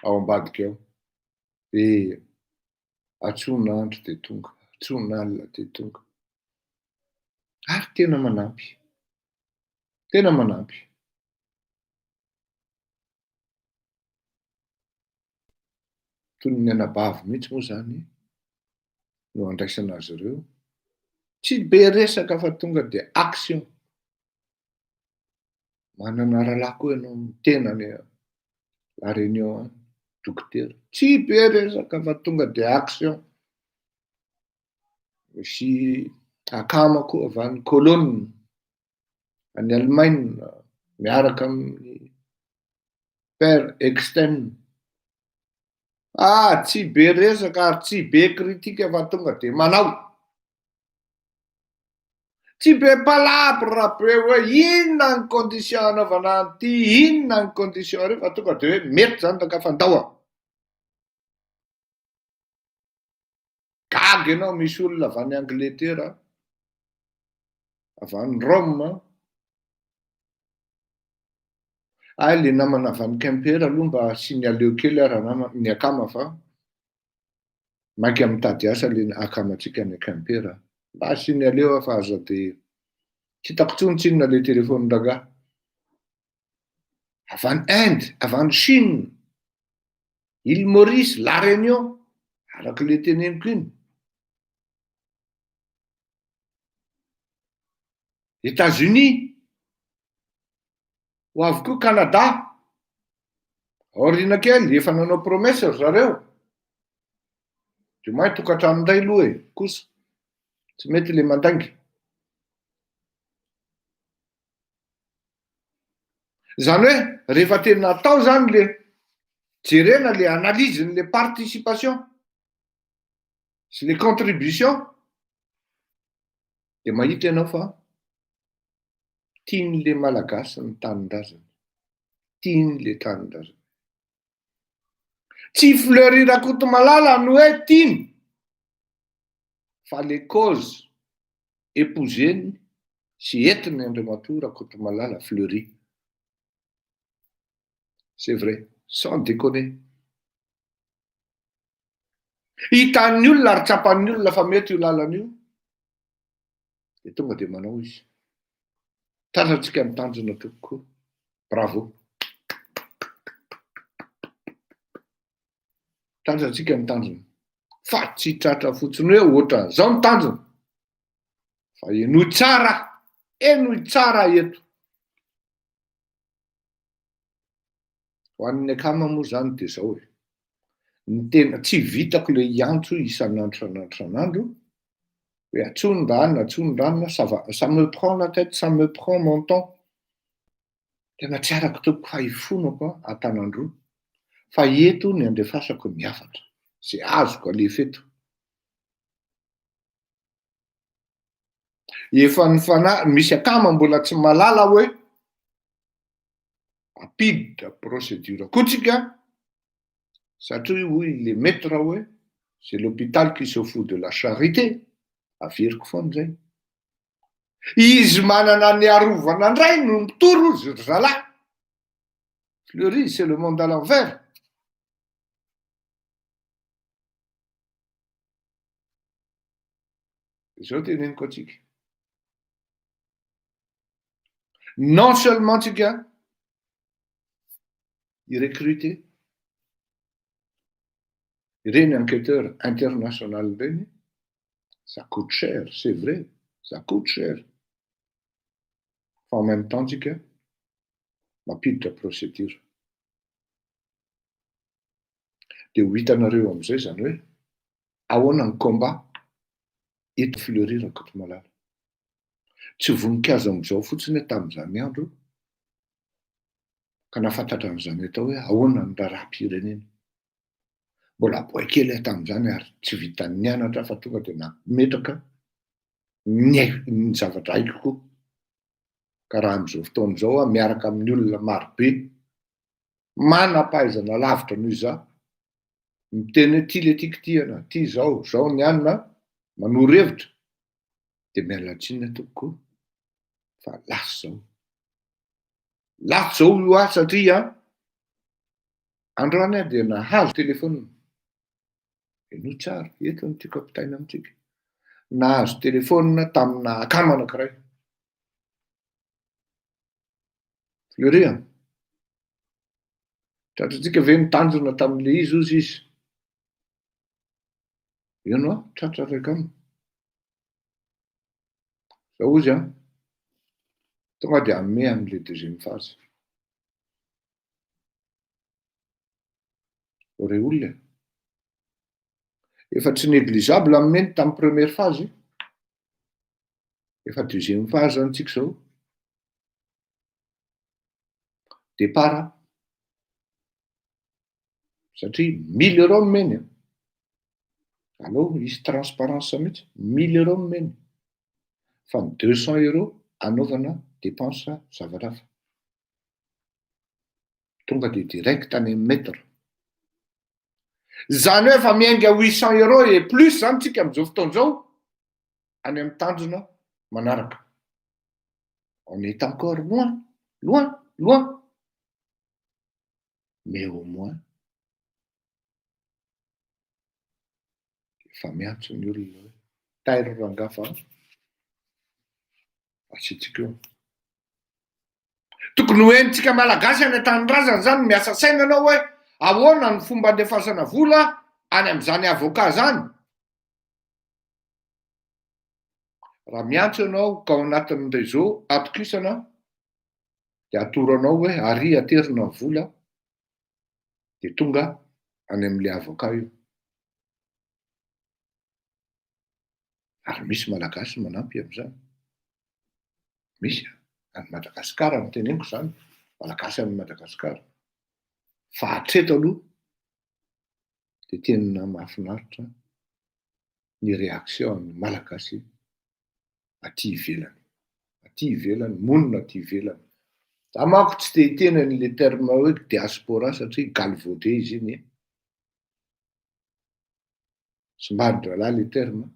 ao ambadika ao. Dia antsoina andro dia tonga, antsoina alina dia tonga. Ary tena manampy, tena manampy. Toy ny anabavy mihitsy moa izany no andraisana azy ireo. Tsy be resaka fa tonga dia action. Manana rahalahy koa ianao miteny any La Réunion any, dokotera. Tsy be resaka fa tonga dia action. Misy akama koa avy any Cologne, any Allemagne, miaraka amin'ny Père Eckstein. Ah, tsy be resaka ary tsy be critique fa tonga dia manao. Tsy be palabre be hoe inona ny condition anaovana an'ity, inona ny condition ary fa tonga dia hoe mety zany rangahy fa ndao a. Gaga ianao misy olona avy any Angletera, avy any Rome, Hay le namana avy any Quimper aloha mba signaleo kely aho ranama ny akama fa maika mitady asa le akamantsika any Quimper a. Mba signaleo aho fa aza de tsy hitako tsony tsinona le téléphone rangahy. Avy any Inde, avy any Chine, Île Maurice, La Réunion, araka le teneniko iny. Etats-Unis, ho avy koa Canada, aoriana kely efa nanao promesse ry zareo, du moins tokantrano indray aloha e, kosa, tsy mety le mandainga. Zany hoe rehefa tena atao zany le jerena le analyse-n'le participation sy le contribution de mahita ianao fa tian'le Malagasy ny tanindrazany, tiany le tanindrazany. Tsy Fleury Rakotomalala no hoe tiany fa le cause épouseny sy entiny Andriamatoa Rakotomalala Fleury. C'est vrai, sans déconner. Hitan'ny olona ary tsapan'ny olona fa mety io lalana io, dia tonga dia manao izy. Tratrantsika ny tanjona tompoko. Bravo. Tratrantsika ny tanjona. Fa tsy tratra fotsiny hoe ohatran'izao ny tanjona. Fa henoy tsara, henoy tsara eto. Ho an'ny akama moa zany de zao e, ny tena tsy vitako le hiantso isan'andro isan'andro isan'andro hoe antsoy ny ranona antsoy ny ranona ça va ça me prend la tête ça me prend mon temps, tena tsy arako tompoko fa ifonako an antanandroa fa eto ny andefasako ny hafatra ze azoko alefa eto. Efa nifana- misy akama mbola tsy mahalala hoe Rapide procédure koa tsika satria hoy le maître hoe c'est l'hôpital qui se fout de la charité, averiko foana zay. Izy manana ny arovana ndray no mitory ozy ry zalahy. Fleury c'est le monde à l'envers. Zao teneniko atsika. Non seulement tsika hi-recruter ireny enquêteur international ireny, ça coute cher, c'est vrai, ça coute cher, fa en même temps tsika. Mampiditra procédure. Dia ho hitanareo amin'izay izany hoe ahoana ny combat eto Fleury Rakotomalala. Tsy voninkazo amin'izao fotsiny aho tamin'izany andro ka nahafantatra an'izany atao hoe ahoana ny raharaham-pirenena. Mbola boay kely aho tamin'izany ary tsy vitan'ny nianatra aho fa tonga dia nametraka ny ny zavatra haiko koa. Ka raha amin'izao fotoana izao aho miaraka amin'ny olona marobe manam-pahaizana lavitra noho izaho, miteny hoe ty le tiako ty ana, ty izao, zao ny anona, manoro hevitra, dia miala tsiny aho tompoko fa lasa izao. Lasa izao io aho satria androany aho dia nahazo telefaonina. Henoy tsara, eto no tiako ampitaina amintsika. Nahazo telefaonina tamina akama anankiray. Fleury a! Tratrantsika ve ny tanjona tamin'ilay izy hozy izy? Eny hoa, tratra ry akama. Zao hozy an, tonga dia hanome an'ilay deuxième phase. Re olona e. Efa tsy négligeable amin'ny meny tamin'ny première phase. Efa deuxième phase zany tsika zao. Départ satria mille euros nomeny an. Aleo hisy transparence mihitsy, mille euros nomeny. Fa ny 200 euros anaovana dépense zavatra hafa. Tonga de direct any amin'ny maître. Zany hoe efa miainga 800 euros et plus zany tsika amin'izao fotoana izao any amin'ny tanjona manaraka. On est encore loin, loin, loin. Mais au moins efa miantso ny olona hoe tairo rangaha fa asiantsika eo. Tokony ho henontsika Malagasy any an-tanindrazana zany miasa saina anao hoe ahoana ny fomba andefasana vola any amin'izany avocat zany. Raha miantso ianao ka ao anatin'ny réseau atokisana dia atoro anao hoe ary aterina ny vola dia tonga any amin'ilay avocat io. Ary misy Malagasy manampy amin'izany. Misy any Madagasikara no teneniko izany, Malagasy any Madagasikara. Fa hatreto aloha dia tena mahafinaritra ny réaction an'ny Malagasy aty ivelany. Aty ivelany, monina aty ivelany. Za manko tsy te hiteny an'le terme hoe diaspora satria galvaudé izy iny e. Somary dralahy le terme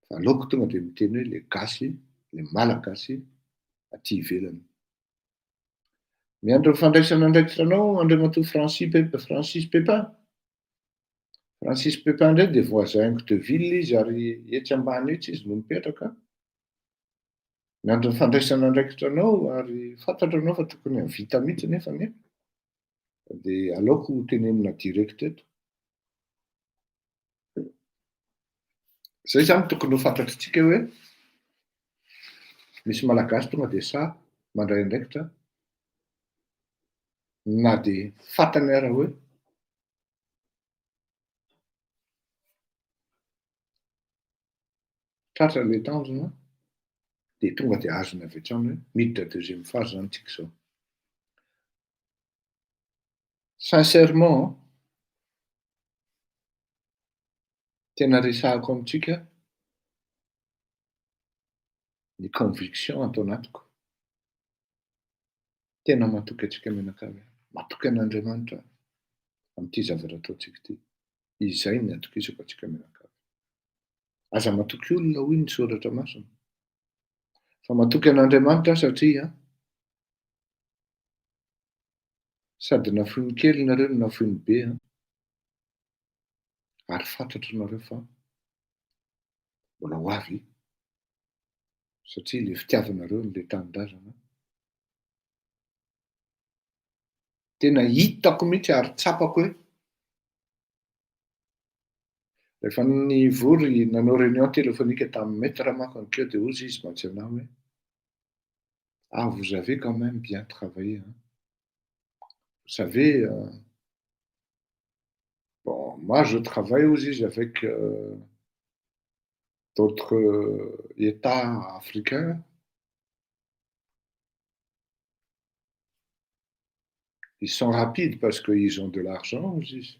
fa aleoko tonga de miteny hoe le gasy, le Malagasy aty ivelany. Miandry ny fandraisana andraikitra anao Andriamatoa Francis Francis Pepin. Francis Pepin indray dia voisin-ko de ville izy ary etsy ambany etsy izy no mipetraka. Miandry ny fandraisana andraikitra anao ary fantatro anao fa tokony hahavita mihitsy nefa anie. Dia aleoko ho tenenina direct eto. Zay zany tokony ho fantatritsika hoe misy Malagasy tonga dia sahy mandray andraikitra na dia fantany ara hoe tratra ilay tanjona dia tonga dia azony avy hatrany hoe miditra deuxième phase zany tsika izao. Sincèrement, tena resahako amintsika ny conviction ato anatiko. Tena matoky antsika mianakavy aho. Matoky an'Andriamanitra aho amin'ity zavatra ataontsika ity. Izay ny atokisako antsika mianakavy. Aza matoky olona hoy ny soratra masina. Fa matoky an'Andriamanitra aho satria sady nafoiny kely nareo no nafoiny be an. Ary fantatro nareo fa mbola ho avy satria le fitiavanareo an'le tanindrazana tena hitako mihitsy ary tsapako hoe rehefa nivory nanao réunion téléphonique tamin'ny maître manko ankeo dia hozy izy mantsy anah hoe. Ah, vous avez quand même bien travaillé, hein. Vous savez, bon, moi je travaille aussi avec d'autres États africains. Ils sont rapides parce qu'ils ont de l'argent aussi.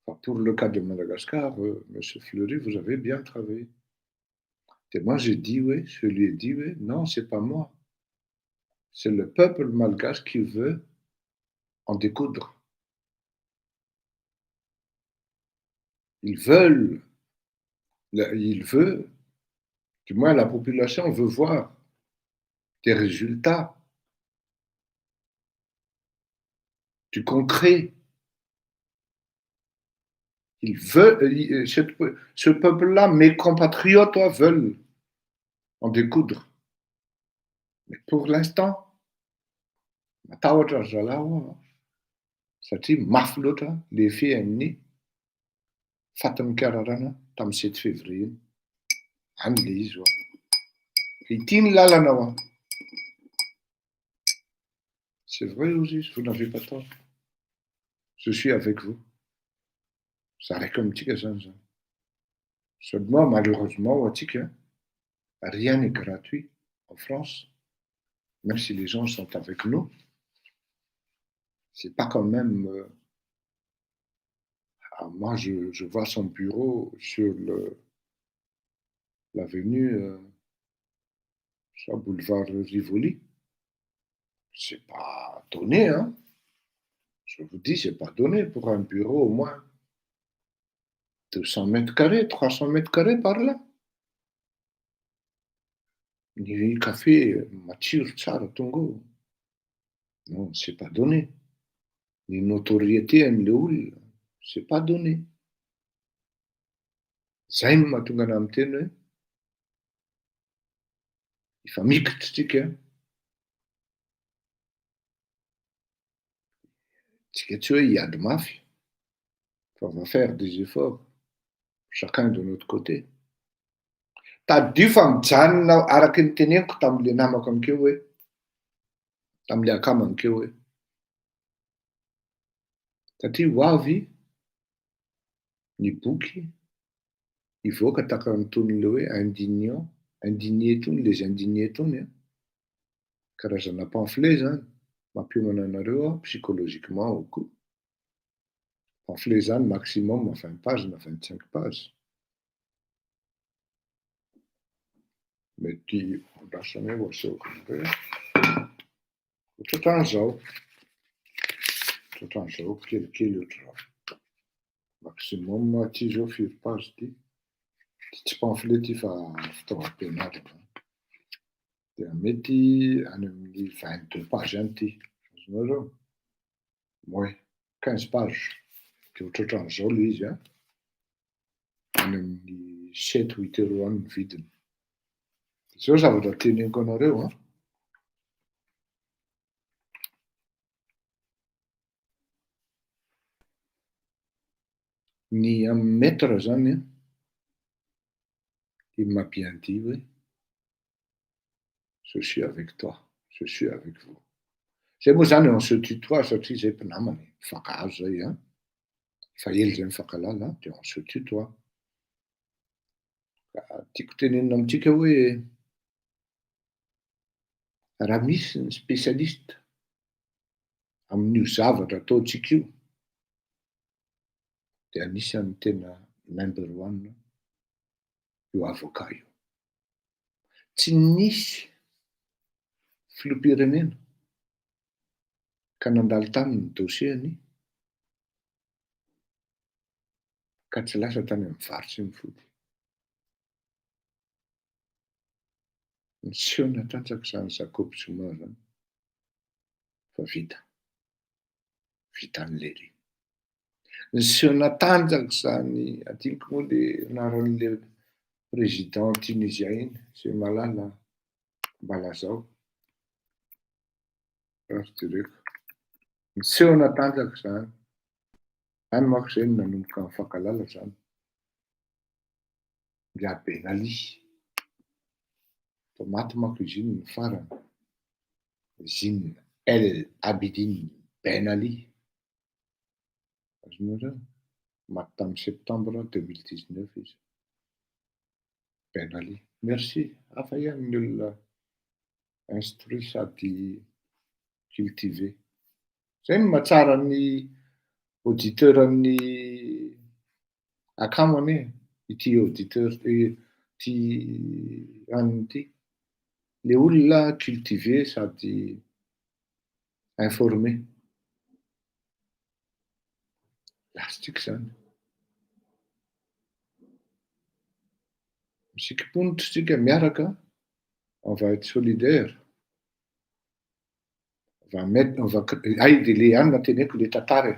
Enfin, pour le cas de Madagascar, Monsieur Fleury, vous avez bien travaillé. Et moi, j'ai dit oui, je lui ai dit oui, non, c'est pas moi. C'est le peuple malgache qui veut en découdre. Ils veulent, il veut, du moins la population veut voir des résultats, du concret. Il veut, ce peuple-là, mes compatriotes veulent en découdre. Mais pour l'instant, matahotra ry zalahy ao satria mafy loatra l'effet amin'ny fatin'ny kararana tamin'ny 7 février iny. Any le izy oa. Ity ny lalana oa. C'est vrai aussi, vous n'avez pas tort. Je suis avec vous. Za raiky amintsika zany zany. Seulement, malheureusement, ho antsika, rien n'est gratuit en France, même si les gens sont avec nous. C'est pas quand même. Ah, moi, je vois son bureau sur l'avenue, sur boulevard Rivoli. C'est pas donné, hein. Je vous dis, c'est pas donné pour un bureau au moins 200 mètres carrés, 300 mètres carrés par là. Ny café matsiro tsara tonga ao. Non, c'est pas donné. Ny notoriété an'le olona, c'est pas donné. Zay no mahatonga ana miteny hoe efa mikitra tsika, tsika tsy hoe hiady mafy, fa on va faire des efforts, chacun de notre côté. Tadidio fa mijanona araky ny teneniko tam'le namako anikeo hoe, tam'le akama anikeo hoe, satria ho avy ny boky hivoaka tahaka nyton'le hoe indignant, indigné tony, les indignés tony a, karazana pamphlet zany, mampiomana anareo a psychologiquement ao koa. Pamphlet zany maximum 20 pages na 25 pages. Mety andrasana eo asehoko anareo. Ohatran'izao. Ohatran'izao kelikely ohatr'izao. Maximum ty zao firy page ty. Ty tsy pamphlet ty fa fitaovam-pianarana. Dia mety any amin'ny 22 pages any ty. Azonao zao? Moins 15 pages. De ohatrohatran'izao le izy a. Any amin'ny 7 8 euros any ny vidiny. Zao zavatra teneniko anareo a. Ny amin'ny maître zany a, il m'a bien dit hoe je suis avec toi, je suis avec vous. Zay moa zany on se tutoie satria zay mpinamana, mifankahazo zay a. Efa ela zay mifankahalala de on se tutoie. Tiako tenenina amintsika hoe raha misy ny spécialiste amin'io zavatra ataontsika io, de anisan'ny tena number one io avocat io. Tsy nisy filoham-pirenena ka nandalo taminy ny dossier-ny ka tsy lasa tany amin'ny vary sy ny fody. Niseho natanjaka zany Jacob Zuma zany fa vita. Vitan'i Lery. Niseho natanjaka zany, adinoko moa le anaran'le président tunisien iny, zay mahalala mba lazao. Raha jereko. Niseho natanjaka zany. Any manko zay no nanomboka nifankahalala zany. Ingahy Ben Ali. Fa maty manko izy iny ny farany. Zine El Abidine Ben Ali. Azonareo? Maty tamin'ny septembre 2019 izy. Ben Ali. Merci. Hafa ihany ny olona instruit sady cultivé. Zay no mahatsara ny auditeur ny akama anie ity auditeur ty aniny ity. Le olona cultivé sady informé. Lasitsika izany. Misikim-ponitra isika miaraka, on va être solidaire. On va mettre, on va, hay de le ihany no teneniko le tantara e.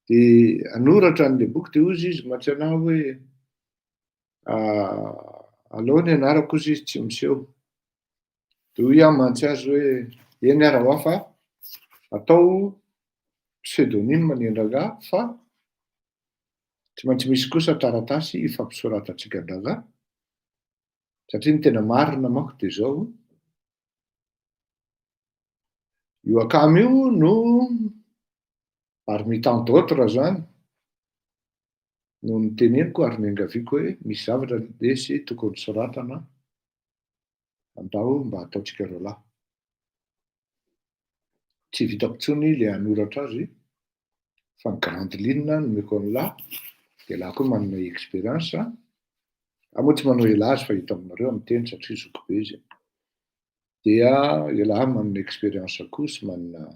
De hanoratra an'le boky de hozy izy mantsy anahy hoe aleo ny anarako hozy izy tsy miseho. De hoy aho mantsy azy hoe eny ara hoa fa atao pseudonyme ny an-dragahy fa tsy maintsy misy kosa taratasy ifampisoratantsika an-dragahy satria ny tena marina manko de zao, io akama io no parmi tant d'autres zany no niteneniko ary niangaviako hoe misy zavatra lesy tokony soratana andao mba ataontsika roalahy. Tsy vitako intsony le hanoratra azy fa ny grande ligne nomeko an'lah de lah koa manana expérience, ah moa tsy manao elah azy fa hita aminareo amin'ny teny satria zoky be izy, dia elah manana expérience koa sy manana,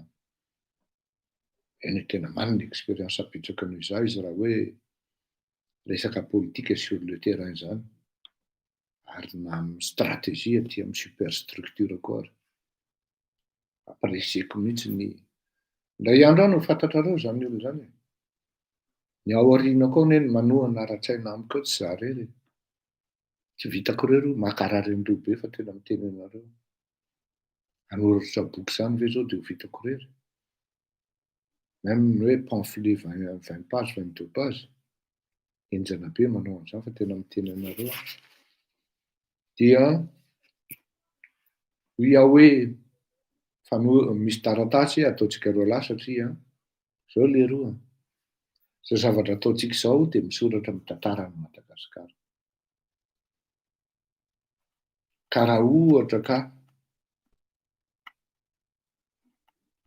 eny tena manana expérience betsaka noho izaho izy raha hoe resaka politique sur le terrain zany, ary na amin'ny stratégie aty amin'ny superstructure koa ary. Apprécier-ko mihitsy ny, indray andro any ho fantatrareo zany olona zany e. Ny ao aorianako ao anie ny manohana ara-tsaina amiko eo tsy za irery e. Tsy vitako irery io, mankarary an'ireo be fa tena miteny anareo. Hanoratra boky zany ve zao de ho vitako irery? Même ny hoe pamphlet 20 pages, 22 pages, henjana be manao an'izany fa tena miteny anareo aho. Dia hoy aho hoe misy taratasy ataontsika roalahy satria zao leroa, zao zavatra ataontsika izao dia misoratra amin'ny tantaran'i Madagasikara. Ka raha ohatra ka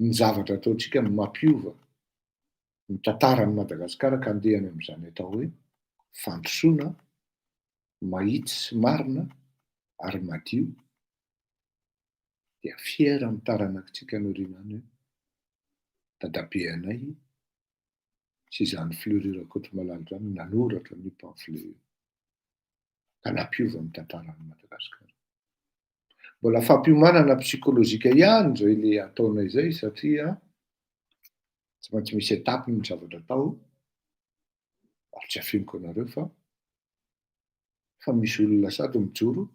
ny zavatra ataontsika no mampiova ny tantaran'i Madagasikara ka andeha any amin'izany atao hoe fandrosoana mahitsy sy marina ary madio, dia fier amin'ny taranakitsika any aoriana any hoe dadabe anay sy izany Fleury Rakotomalala izany nanoratra an'io pamphlet io ka nampiova ny tantaran'i Madagasikara. Mbola fampiomanana psychologique ihany izay le ataonay izay satria tsy maintsy misy étape ny zavatra atao ary tsy afeniko anareo fa fa misy olona sady mijoro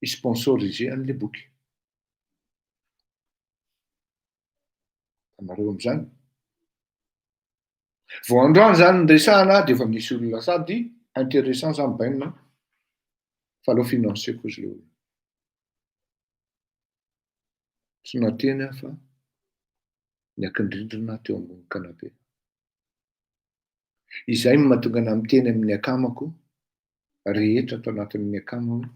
hi-sponsoriser an'le boky. Anareo am'izany. Vao androany zany ny resahana dia efa misy olona sady intéressant zany bainina fa aleo financer-ko izy le olona. Tsy nateny aho fa niankin-drindrina teo ambony canapé. Izay no mahatonga anah miteny amin'ny akamako rehetra ato anatin'ny akama hoe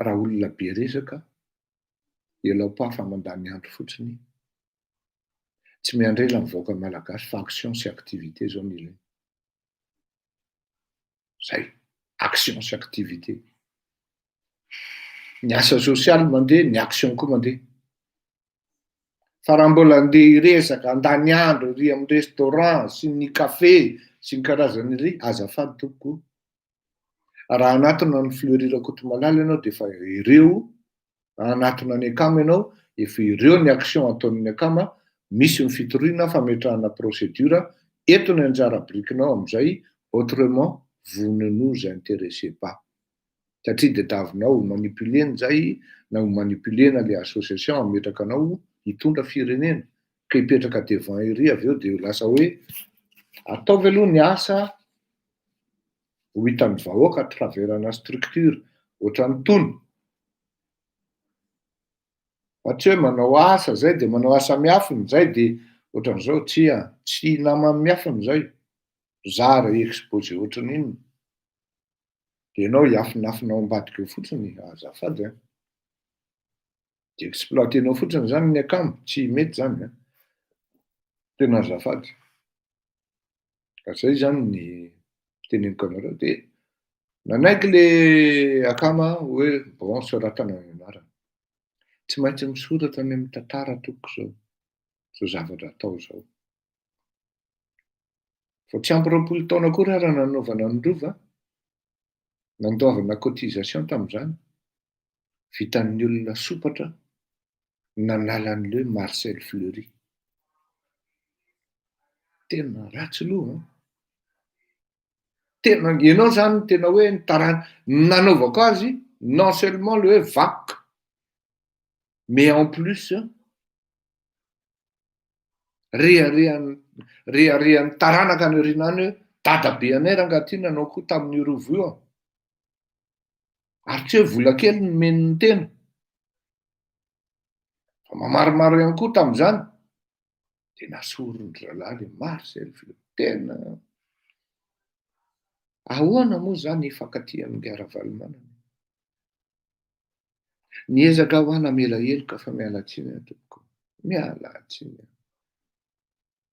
raha olona be resaka ialao pas fa mandany andro fotsiny, tsy miandry ela ny vahoaka malagasy fa action sy activité zao no ilaina. Zay, action sy activité. Ny asa sosialy mandeha, ny action koa mandeha. Fa raha mbola andeha hiresaka, handany andro ery amin'ny restaurant sy ny café sy ny karazany ery, azafady tompoko, raha hanatona an'i Fleury Rakotomalala ianao dia efa ireo, raha hanatona an'i Akama ianao, efa ireo ny action ataon'ny Akama, misy ny fitoriana, fametrahana procédure, eto ny anjara birikinao amin'izay, autrement vous ne nous interessez pas. Satria tadiavinao ho manipuler-na izay na ho manipuler-na le association hametraka anao hitondra firenena ka hipetraka devant ery avy eo de lasa hoe ataovy aloha ny asa ho hitan'ny vahoaka à travers ana structure ohatran'itony. Fa tsy hoe manao asa zay de manao asa miafina zay de ohatran'izao, tsia, tsy nama miafina zay, zara exposé ohatran'inona, de ianao hiafinafina ao ambadika eo fotsiny, azafady an. De exploitenao fotsiny zany ny akama, tsy mety zany an, tena azafady. Ka zay zany ny teneniko anareo, de nanaiky le akama hoe bon, soratana ny anarany. Tsy maintsy misoratra any amin'ny tantara tompoko zao, zao zavatra atao zao. Vao tsy ampy 20 taona akory ary nanaovana ny rova, nandoavana cotisation tamin'izany, vitan'ny olona sompatra nanala an'le hoe Marcel Fleury. Tena ratsy loha an. Tena ianao zany tena hoe ny tarana nanaovako azy, non seulement le hoe vakoka, mais en plus reharehan'ny reharehan'ny taranaka any aoriana any hoe dadabe anay rangahy ty nanao koa tamin'io rova io an. Ary tsy hoe vola kely no nomen'ny tena, fa mamaromaro ihany koa tamin'izany. De nasoron-dry zalahy le Marcel Fleury. Tena ahoana moa zany hifankatia amin'i Ravalomanana? Niezaka aho namela heloka fa miala tsiny aho tompoko, miala tsiny aho.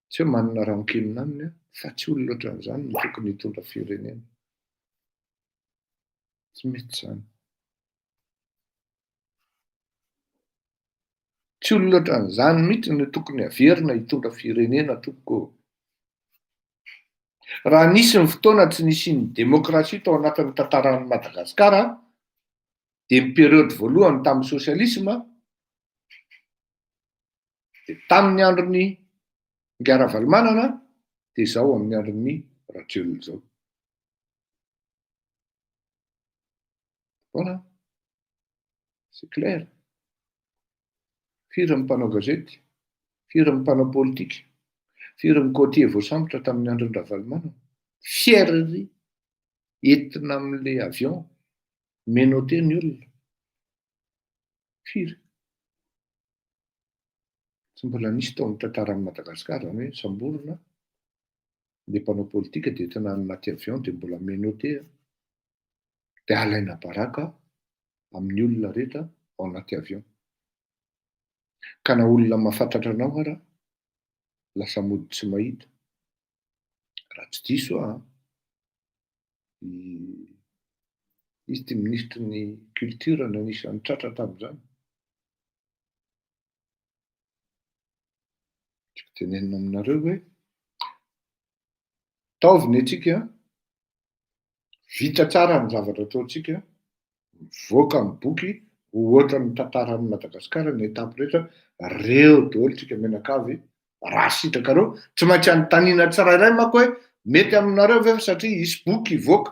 Tsy hoe manana rancune aminy aho, fa tsy olona ohatran'izany no tokony hitondra firenena. Tsy mety zany. Tsy olona ohatran'izany mihitsy no tokony haverina hitondra firenena tompoko. Raha nisy ny fotoana tsy nisian'ny demokrasia tao anatin'ny tantaran'i Madagasikara, dia ny période voalohany tamin'ny sosialisma, dia tamin'ny andron'ny Ingahy Ravalomanana, dia izao amin'ny andron'ny Rajoelina izao. Voilà. C'est clair. Firy ny mpanao gazety, firy ny mpanao politika, firy ny côtier voasambotra tamin'ny andron'ny Ravalomanana. Fier ery entina amin'le avion menotté ny olona. Firy. Tsy mbola nisy tao amin'ny tantaran'i Madagasikara zany hoe samborina le mpanao politika de entina any anaty avion de mbola menotté de alaina baraka amin'ny olona rehetra ao anaty avion. Ka na olona mahafantatra anao ara lasa mody tsy mahita. Raha tsy diso aho an, izy ty minisitry ny culture no anisan'ny tratra tamin'izany. Tiako tenenina aminareo hoe taovy ny antsika, vita tsara ny zavatra ataontsika, mivoaka ny boky ho ohatran'ny tantaran'i Madagasikara ny étape rehetra, reo daholo tsika mianakavy raha sitrakareo, tsy maintsy anontaniana tsirairay manko hoe mety aminareo ve satria hisy boky hivoaka.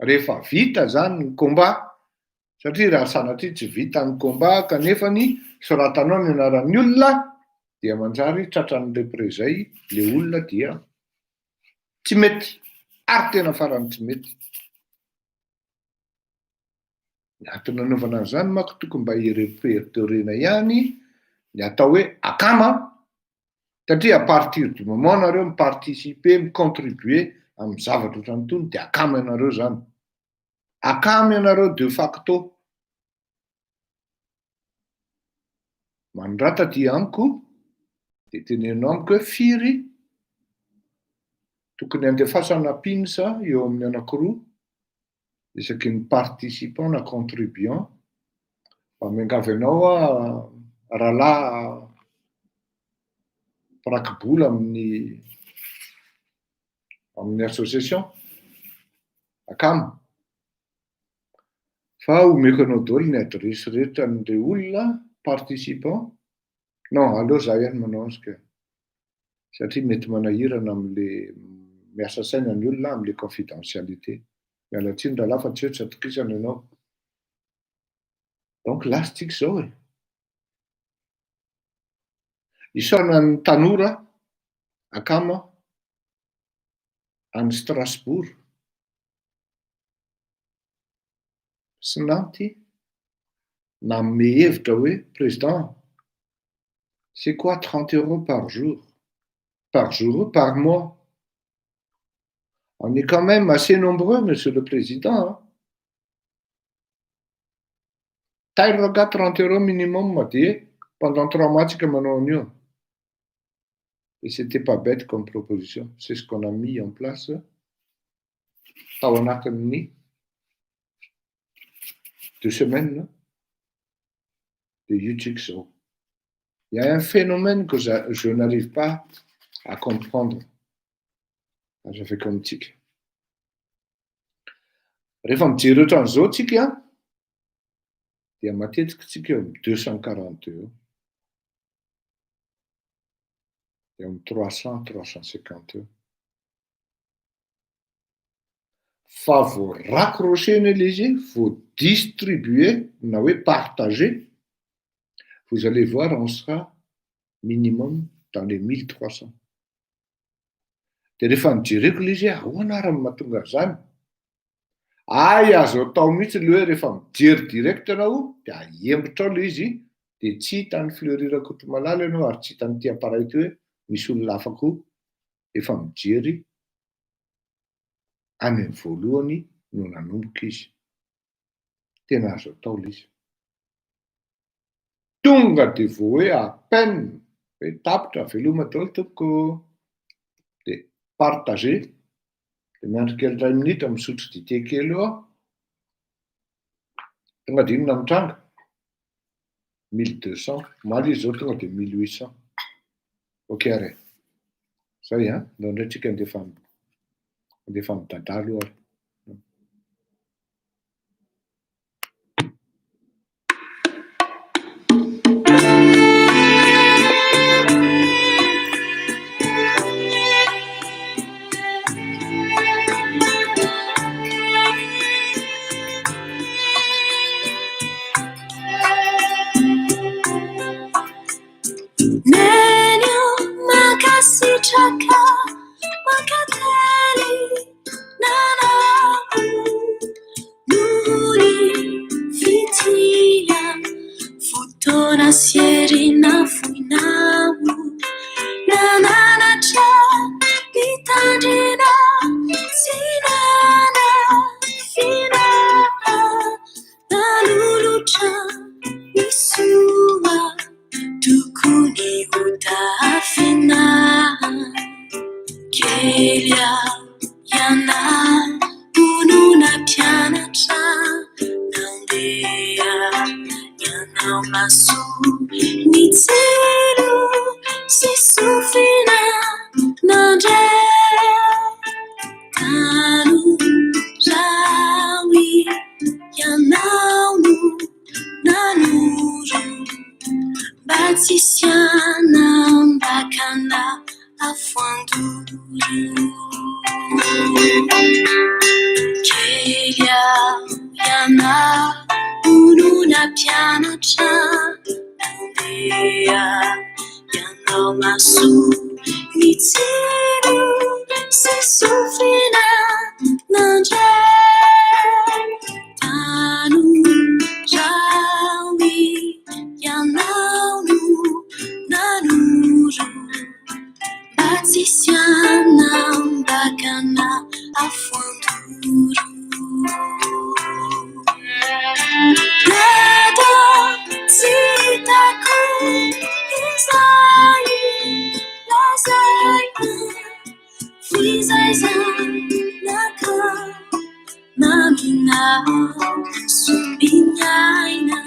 Rehefa vita zany ny combat, satria raha sanatria tsy vita ny combat kanefany soratanao ny anaran'ny olona dia manjary tratran'ny représailles le olona dia tsy mety, ary tena farany tsy mety. Ny antony nanaovana an'izany manko tokony mba hi-repertorier-na ihany ny atao hoe akama, satria à partir du moment nareo mi-participer, mi-contribuer amin'ny zavatra ohatran'itony de akama ianareo zany. Akama ianareo de facto. Manorata aty amiko de teneno amiko hoe firy tokony andefasana pins eo amin'ny anankiroa isaky ny participant na contribuant. Mba miangavy anao aho rahalahy mpirakibola amin'ny amin'ny association akama, fa omeko anao daholo ny adresy rehetra an'le olona participant. Non, aleo za ihany manao azy ka, satria mety manahirana am'le miasa saina ny olona am'le confidentialité. Miala tsiny rahalahy fa tsy hoe tsy atokisana ianao. Donc lasa tsika zao e. Isaona ny tanora akama any Strasbourg sy Nantes. Nanome hevitra hoe, Président, c'est quoi 30 euros par jour? Par jour ou par mois? On est quand même assez nombreux, monsieur le président, hein. Tairo rangahy 30 euros minimum dia pendant 3 mois tsika manao an'io. Et c'était pas bête comme proposition. C'est ce qu'on a mis en place tao anatin'ny 2 semaines de io tsika zao. Il y a un phénomène que je n'arrive pas à comprendre. Azafako amitsika. Rehefa mijery ohatran'izao tsika dia matetika tsika eo amy 242 eo. Eo amy 300, 350 eo. Fa vao raccrocher-na ilay izy, vao distribuer na hoe partager, vous allez voir, on sera minimum dans les 1300. De rehefa nijereko ilay izy hoe ahoana ary no mahatonga an'izany? Ay, azo atao mihitsy le hoe rehefa mijery direct ianao de ahembotra ao le izy, de tsy hitan'ny Fleury Rakotomalala ianao ary tsy hitan'ity appareil ity hoe misy olona hafa koa efa mijery any amin'ny voalohany no nanomboka izy. Tena azo atao le izy. Tonga de vao hoe à peine hoe tapitra, veloma daholo tompoko, de partager, de miandry kely iray minitra misotro dite kely eo aho, tonga de inona mitranga? 1200, omaly izy zao tonga de 1800. Ok ary e, zay an, ndao indray tsika andefa midada aloha ary. Neny o, mankasitraka, mankatelina anao noho ny fitia, fotoana sy hery nafoinao, nananatra nitandrina tsy nanafina, nanolotra ny soa tokony ho tafina. Kely aho ianao no nampianatra, nandeha ianao maso nitsilo sy sofina nandre. Tanora ianao no nanoro mba tsy hisy hanambakana afo andoro. Kely aho ianao no nampianatra, nandeha ianao maso nitsilo sy sofina nandre. Tanora ianao no nanoro mba tsy hisy hanambakana afo andoro. Na tsy hitako izay lazaina, f'izaizanaka namina sombiniaina,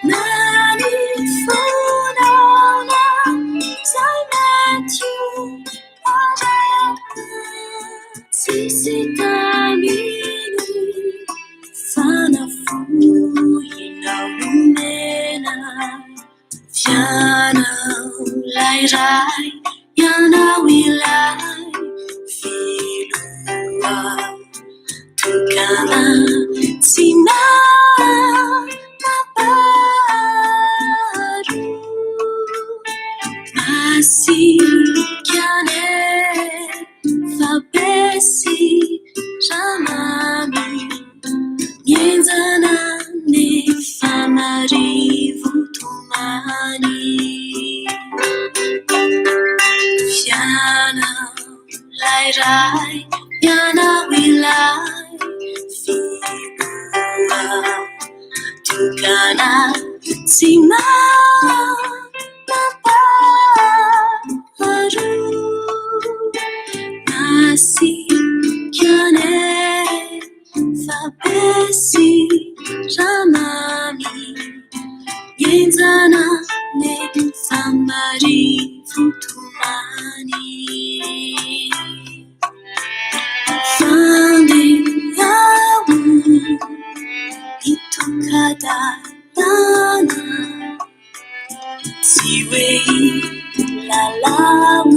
na ny fonao izay mety ho aretina, tsisy taminy fanafohinao nomena. F'ianao ilay ray, ianao ilay filoha tokana tsy manam-paharoa. Masiaka nefa be siramamy, mihenjana nefa. Tokana tsy manam-paharoa. Masiaka nefa be siramamy, Mihenjana nefa marivo tomany. Fandeha aho nitoka-dalana, tsy hoe hilalao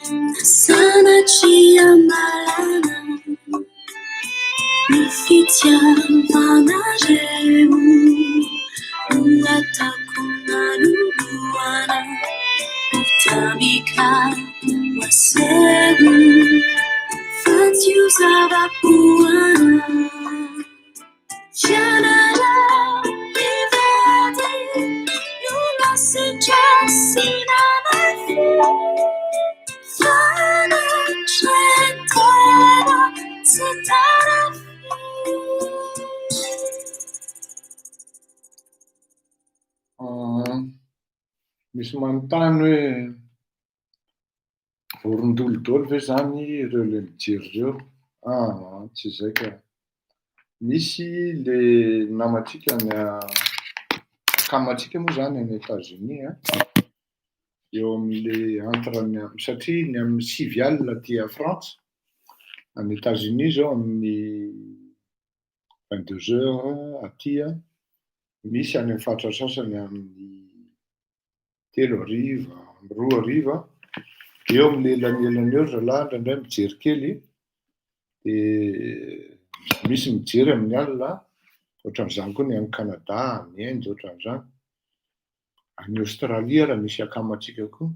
na sanatria malana. Ny fitiavanareo no ataoko manoloana, ho tamika ho aseho fa tsy ho zava-poana. Fianara-mivady no nasindrasina mafy, fanetren-tena tsy tarafy. Misy manontany hoe vorondolo daholo ve zany ireo le mijery ireo? Ah, tsy izay ka. Misy le namantsika any akamantsika moa zany any États-Unis a, eo amin'le entre ny satria ny amin'ny 9 alina aty à Frantsa, any États-Unis zao amin'ny 22 heures aty a, misy any amin'ny faritra sasany amin'ny 3 hariva, amy 2 hariva, eo amin'ny elanelany eo ry zalahy indraindray mijery kely, de misy mijery amin'ny alina, ohatran'izany koa ny any Canada, any Inde, ohatran'izany. Any Australie raha misy akamantsika koa,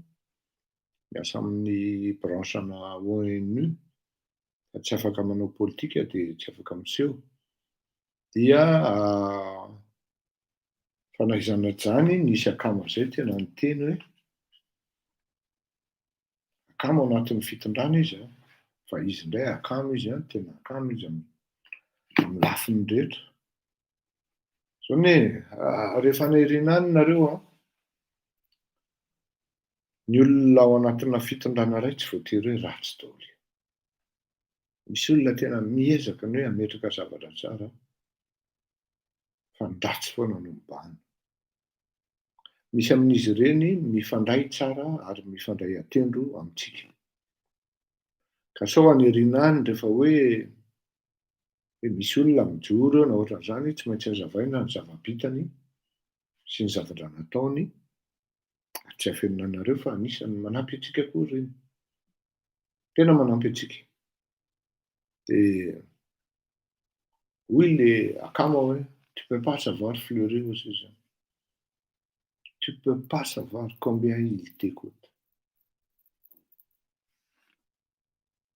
miasa amin'ny branche ana ONU, fa tsy afaka manao politika de tsy afaka miseho. Dia fa na izany na izany nisy akama zay tena niteny hoe akama ao anatin'ny fitondrana izy a, fa izy indray akama izy a, tena akama izy amy lafiny rehetra. Zany hoe rehefa any aoriana any nareo a, ny olona ao anatina fitondrana iray tsy voatery hoe ratsy daholo. Misy olona tena miezaka ny hoe hametraka zavatra tsara, fa ny ratsy foana no mibahana. Misy amin'izy ireny mifandray tsara ary mifandray atendro amintsika. Ka sao any aoriana any rehefa hoe misy olona mijoro eo na ohatran'izany, tsy maintsy hazavaina ny zava-bitany sy ny zavatra nataony, ary tsy afenina anareo fa anisan'ny manampy antsika koa ireny. Tena manampy antsika. De hoy le akama hoe tu peux pas savoir Fleury hozy izy. Tu peux pas savoir combien il t'écoute.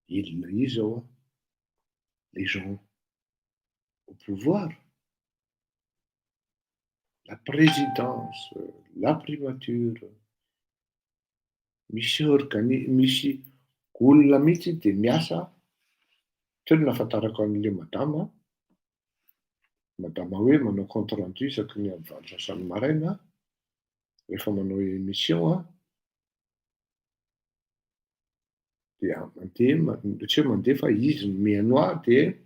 Il iza ao les gens au pouvoir, la présidence, la primature, misy organi misy olona mihitsy de miasa. Teo no nahafantarako an'le madama, madama hoe manao compte rendu isaky ny amy 8:30 maraina rehefa manao émission a, dia mandeha, tsy hoe mandeha fa izy no mihaino ahy de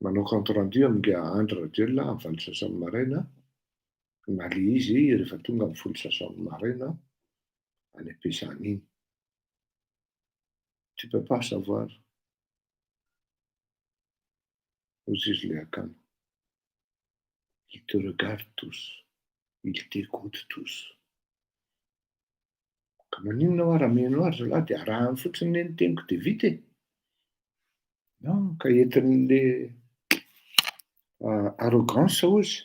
manao compte rendu amin'ingahy Andry Rajoelina amy 8:30 maraina, na le izy rehefa tonga amy 10:30 maraina any am-piasana iny. Tu peux pas savoir, hozy izy le akama. Ils te regardent tous, ils t'écoutent tous. Ka maninona hoa raha mihaino ahy ry zalahy de arahany fotsiny ne ny teniko de vita e. Non, ka entin'le arrogance hozy.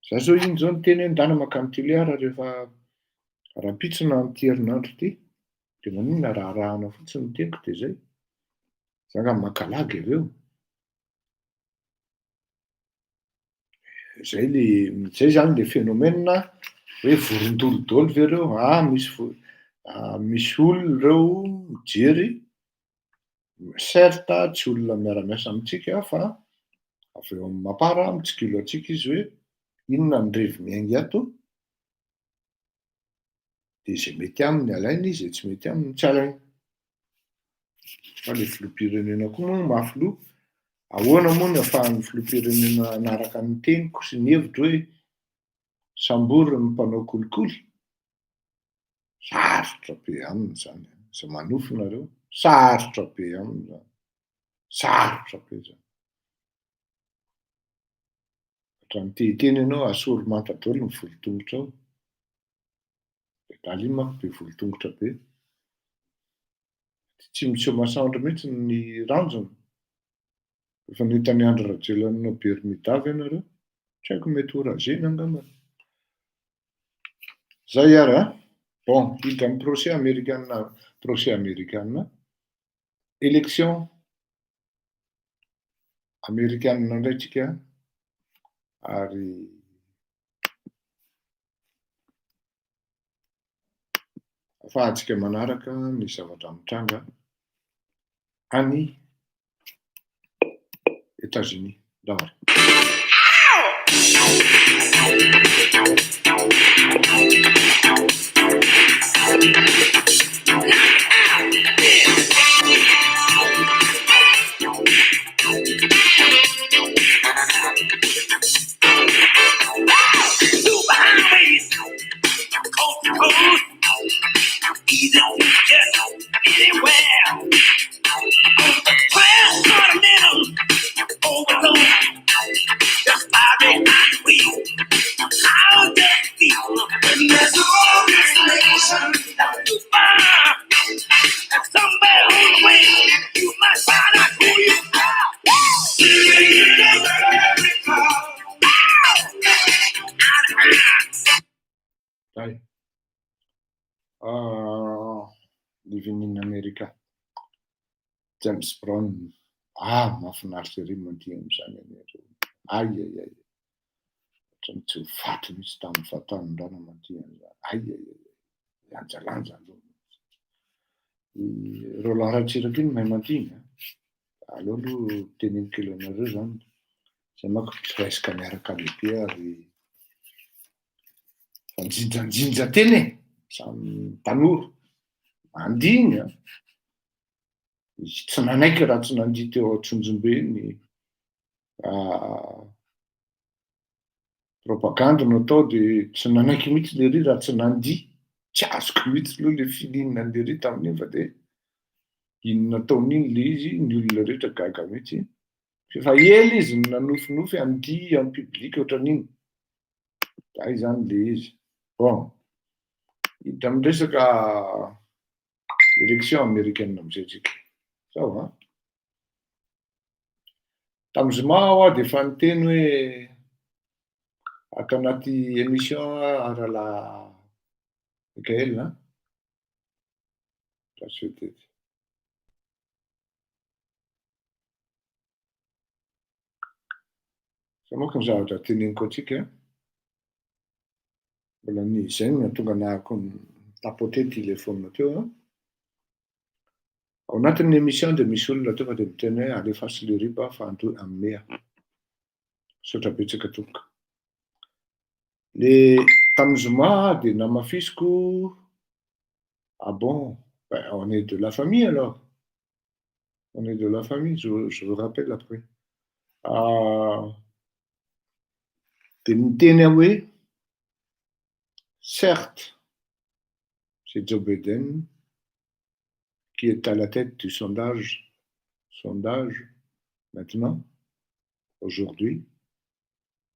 Za zao iny zao niteny hoe ndana mankany Toliara rehefa rahampitso na am'ty herinandro ity, de maninona raha arahana fotsiny ny teniko de zay. Za angamba maka lagy avy eo. Zay le zay zany le phénomène hoe vorondolo daholo ve reo? Ah, misy misy olona reo mijery, certes tsy olona miara-miasa amitsika fa Avy eo amin'ny Mapar mitsikilo antsika izy hoe inona ny revy miainga ato, dia izay mety aminy alainy, izay tsy mety aminy tsy alainy. Fa ilay filoham-pirenena koa moa mafy loha, ahoana moa ny ahafahan'ny filoham-pirenena hanaraka ny teniko sy ny hevitro hoe sambory ny mpanao kolikoly? Sarotra be aminy izany an, aza manofy nareo, sarotra be aminy izany, sarotra be izany. Ohatran'ny te hiteny ianao, asory manta daholo ny volon-tongotrao. Nedala iny manko be volon-tongotra be. Tsy miseho masoandro mihitsy ny ranjony. Efa nahita an'i Andry Rajoelina nanao bermuda ve nareo? Tsy haiko mety ho rasena angambany. Zay ary an! Bon, hiditra amin'ny procès amerikana, procès amerikana, élection amerikana indray tsika ary afahantsika manaraka ny zavatra mitranga any États-Unis. Ndao. Zay. Living in America. James Brown. Ah, mahafinaritra ery mandihy amin'izany anie reo. Ay ay ay. Ohatran'ny tsy ho faty mihitsy tamin'ny fahatanorana mandihy an'izany. Ay ay ay. Lanjalanja aloha. I Roland Ratsiraka iny mahay mandihy an. Aleo aloha teneniko kely anareo zany. Zay manko presque miaraka lehibe ary fa njinjanjinja tena e, samy tanora, mandihy an. Izy tsy nanaiky raha tsy nandihy teo Antsonjombe ny propagandy no atao de tsy nanaiky mihitsy lery raha tsy nandihy, tsy azoko mihitsy aloha le feeling an'lery tamin'iny fa de iny nataony iny le izy, ny olona rehetra gaga mihitsy, f'efa ela izy no nanofinofy handihy en public ohatran'iny, zay zany le izy. Bon, hiditra amin'ny resaka élection américaine amizay tsika, zao an. Tamin'ny zoma aho dia efa niteny hoe ato anaty émission rahalahy Mickaël an, Rasoetety. Zao manko ny zavatra teneniko antsika, mbola ny izay no nahatonga anahako ni-tapoter téléphone teo an. Ao anatin'ny émission dia misy olona tonga dia miteny hoe alefaso le riba fa andoha hanome aho. Misaotra betsaka tompoko. Le tamin'ny zoma dia namafisiko ah bon, ben on est de la famille alors. On est de la famille, je vous rappelle après. Dia niteny aho hoe certes c'est Joe Biden qui est à la tête du sondage, sondage maintenant, aujourd'hui,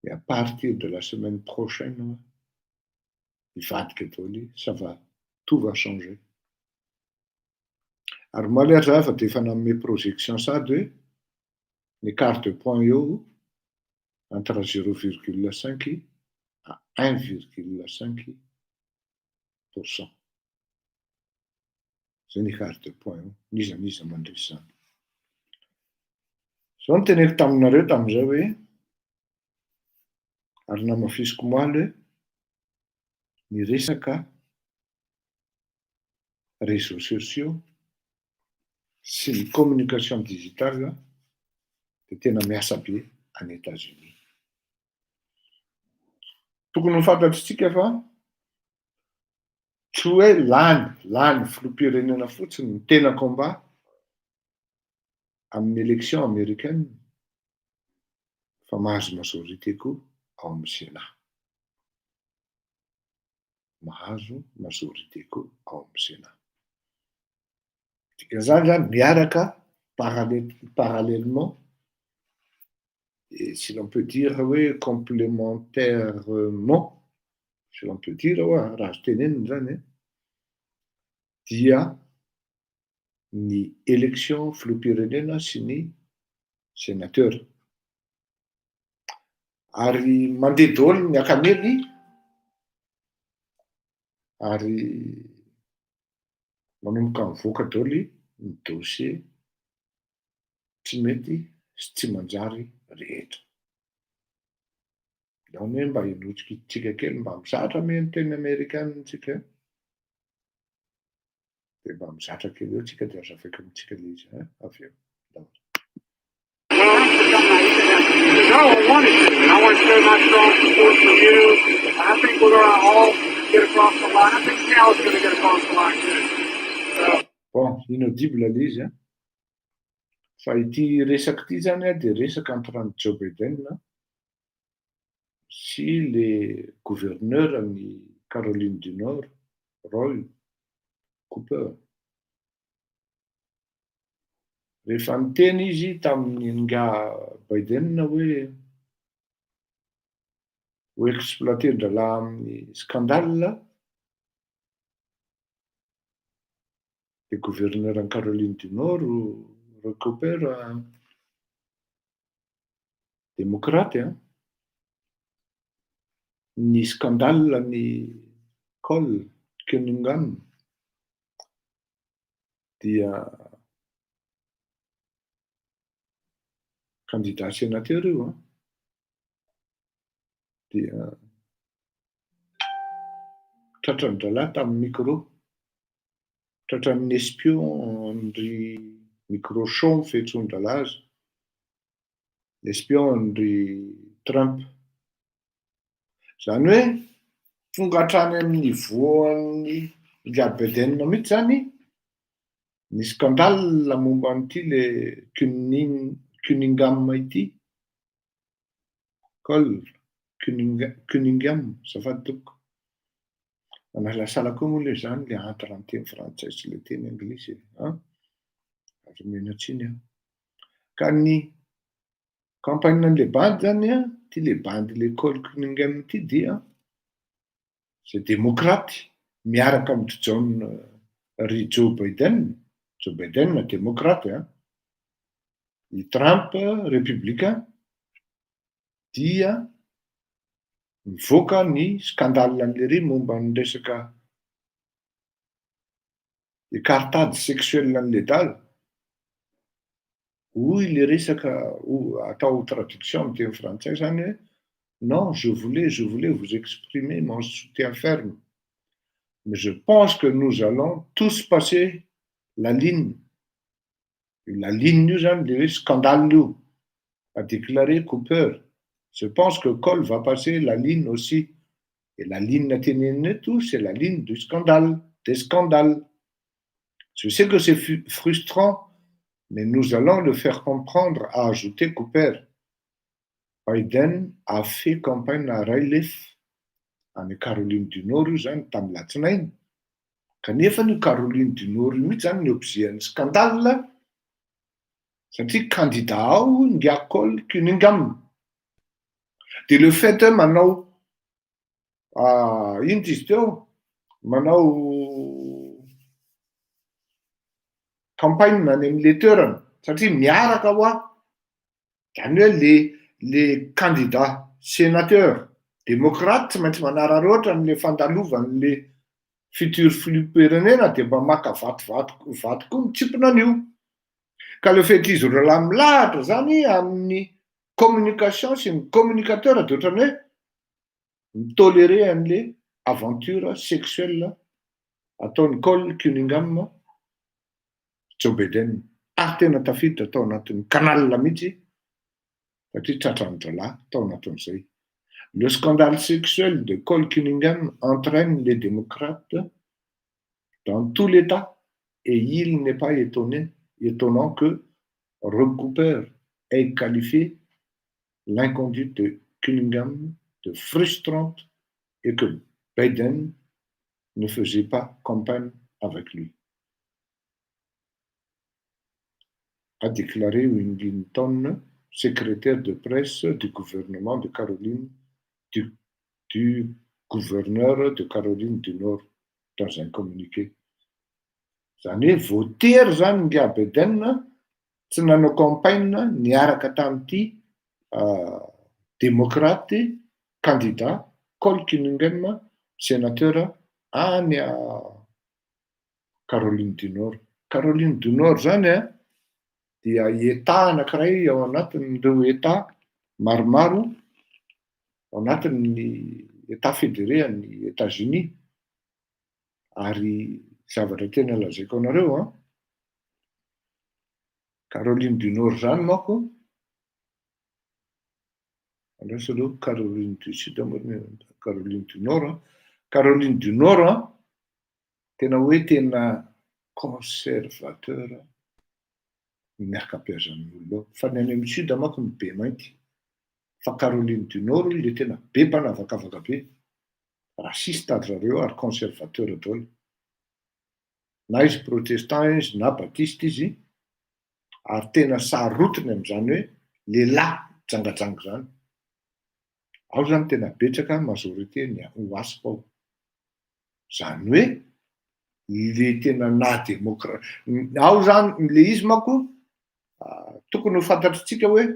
et à partir de la semaine prochaine, hivadika daholo, ça va, tout va changer. Ary omaly ary za fa dia efa nanome projection sady hoe ny écart de point eo entre 0,5 à 1,5 pour cent. Zay ny écart de point eo, n'iza n'iza mandresy zany. Zao no teneniko taminareo tamin'izay hoe, ary namafisiko omaly hoe, ny resaka réseaux sociaux sy ny communication digitale dia tena miasa be. any Etats-Unis. Tokony ho fantatritsika fa tsy hoe lany lany filoham-pirenena fotsiny ny tena combat amin'ny élection américaine fa mahazo majorité koa ao amin'ny Sénat. Mahazo majorité koa ao amin'ny Sénat. Dikan'izany zany miaraka parallèlement et si l'on peut dire hoe complémentairement, si l'on peut dire hoa raha azo tenenina zany dia ny élection filoham-pirenena sy ny sénateur. Ary mandeha daholo ny akamely ary manomboka mivoaka daholo ny dossier tsy mety sy tsy manjary rehetra. Zany hoe mba henotsika kely mba mizatra ame teny amerikana tsika de mba mizatra kely eo tsika de azavaiko amitsika le izy avy eo. No, I wanted to, and I want to show my strong support for you. I think we're going to all get across the line. I think Cal is going to get across the line too. So. Bon, inaudible le izy a. Fa ity resaky ity zany a de resaka entre ny Joe Biden sy le gouverneur ny Caroline du Nord, Roy Cooper. Rehefa niteny izy tamin'ny nga Biden hoe ho exploiter-dralahy amin'ny scandale le gouverneur an'i Caroline du Nord, Roy Cooper, démocrate a, ny scandale ny Cole Cunningham dia candidat sénateur io a, dia tratran-dralahy tamin'ny micro, tratran'ny espion ry micro chaud ny fiantsoan-dralahy azy, espion ry Trump. Zany hoe tonga hatrany amin'ny niveau an'ny Ingahy Biden mihitsy zany ny scandale momba an'ity le Cunningham ity, Cole Cunningham, azafady tompoko. Manalasala koa moa le zany le entre ny teny frantsay sy le teny anglisy e, azo omena tsiny aho. Ka ny campagne an'le bandy zany a, ty le bandy le Cole Cunningham ity dia zay démocrate miaraka amin-dry John ry Joe Biden, Joe Biden démocrate a, i Trump républicain dia mivoaka ny scandale an'lery momba ny resaka écartade sexuelle an'le dala. Hoy le resaka atao traduction amy teny frantsay zany hoe non, je voulais vous exprimer mon soutien ferme, mais je pense que nous allons tous passer la ligne. La ligne io zany le hoe scandale io, a déclaré Cooper. Je pense que Cole va passer la ligne aussi. Et la ligne tenenina eto, c'est la ligne du scandale, des scandales. Je sais que c'est frustrant, mais nous allons le faire comprendre, a ajouté Cooper. Biden a fait campagne à Raleigh any Caroline du Nord io zany tamy latsinainy. Kanefa ny Caroline du Nord io mihitsy zany ny objet an'ny scandale satria candidat ao nga Cole Cunningham. De le fait hoe manao ino ty izy teo, manao campagne any am'le toerana satria miaraka hoa, zany hoe le candidat sénateur démocrate tsy maintsy manararaotra an'le fandalovan'le futur filoham-pirenena de mba maka vatovato vato koa mitsipona an'io. Ka le fait izy roa lahy milahatra zany amin'ny communication sy ny communicateur de ohatrany hoe mitolérer an'le aventure sexuelle ataony Cole Cunningham Joe Biden, ary tena tafiditra atao anatin'ny canal mihitsy. Satria tratran-drahalahy tao anatin'izay. Le scandale sexuel de Cole Cunningham entraîne les démocrates dans tout l'État et il n'est pas étonné, étonnant que Rob Cooper ait qualifié l'inconduite de Cunningham de frustrante et que Biden ne faisait pas campagne avec lui. A déclaré Wingington, secrétaire de presse du gouvernement de Caroline du, du gouverneur de Caroline du Nord dans un communiqué. Zany hoe voatery zany ingahy Biden tsy nanao campagne niaraka tamin'ity démocrate candidat Cole Cunningham sénateur any Caroline du Nord. Caroline du Nord zany a dia état anankiray ao anatin'ireo état maromaro ao anatin'ny état fédéré any États-Unis. Ary zavatra tena lazaiko anareo an, Caroline du Nord zany manko, andraso aloha Caroline du Sud moa Caroline du Nord an, Caroline du Nord an, tena hoe tena conservateur ny ankabeazan'ny olona ao. Fa ny any amin'ny Sud manko no be mainty. Fa Caroline du Nord le tena be mpanavakavaka be. Raciste ry zareo ary conservateur daholo. Na izy protestant izy na batiste izy, ary tena sarotiny amin'izany hoe lehilahy jangajanga zany. Ao zany tena betsaka majorité ny WASP ao. Zany hoe le tena na démocra ao zany le izy manko tokony ho fantatritsika hoe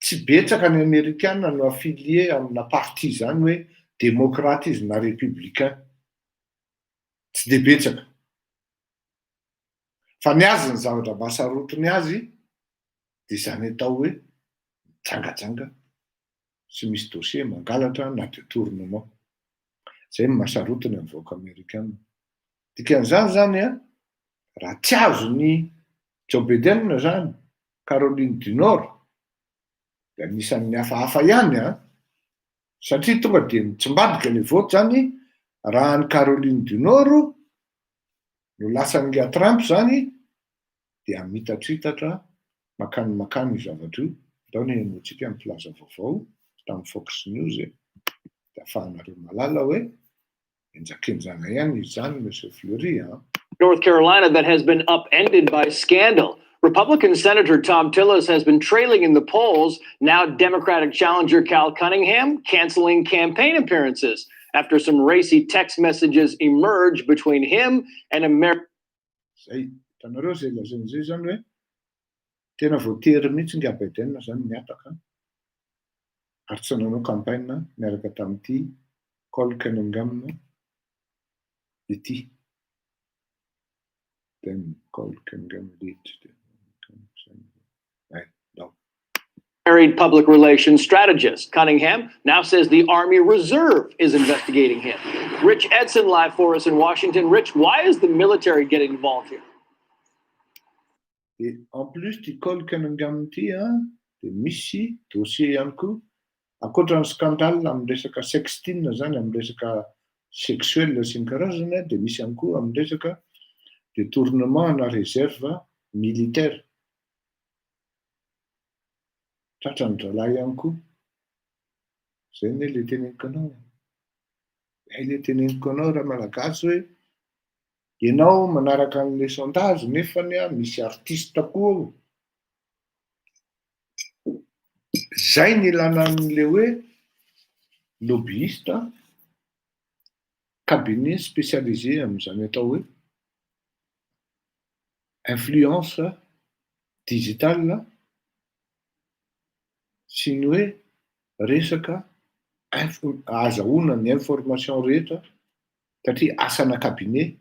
tsy betsaka ny amerikana no affilié amina parti zany hoe démocrate izy na républicain. Tsy de betsaka. Fa ny azy ny zavatra mba sarotiny azy de zany atao hoe mijangajanga sy misy dossier mangalatra na détournement. Zay no mahasarotiny amin'ny vahoaka amerikana. Dikan'izany zany a, raha tsy azony Joe Biden zany, Caroline du Nord, de anisan'ny hafahafa ihany a, satria tonga de mitsimbadika le vote zany raha ny Caroline du Nord no lasan'ingahy Trump zany dia mitatritatra makany makany io zavatra io. Ndao ny henoantsika ny mpilaza vaovao tamin'ny Fox News e, de ahafahanareo mahalala hoe enjakenjana ihany izy zany Monsieur Fleury a. North Carolina that has been upended by scandal. Republican Senator Thom Tillis has been trailing in the polls. Now, Democratic challenger Cal Cunningham canceling campaign appearances after some racy text messages emerged between him and American. Zay hitanareo zay lazain'izay zany hoe tena voatery mihitsy ingahy Biden zany niataka ary tsy nanao campagne niaraka tamin'ity Cole Cunningham ity. Then Cole Cunningham lead. Ay, no. Married public relations strategist. Cunningham now says the Army Reserve is investigating him. Rich Edson live for us in Washington. Rich, why is the military getting involved here? De en plus ty Cole Cunningham ty a de misy dossier ihany koa ankoatra ny scandale amin'ny resaka sexting zany, amin'ny resaka sexuel sy ny karazany a, de misy ihany koa amin'ny resaka détournement na réserve militaire. Tratra ny dralahy ihany koa. Zay ne le teneniko anao. Zay le teneniko anao raha malagasy hoe ianao manaraka an'le sondage nefany a misy artiste koa ao. Zay ny ilana an'le hoe lobbyiste, cabinet spécialisé amin'izany atao hoe influence digitale sy ny hoe resaka ahazahoana ny information rehetra, satria asana cabinet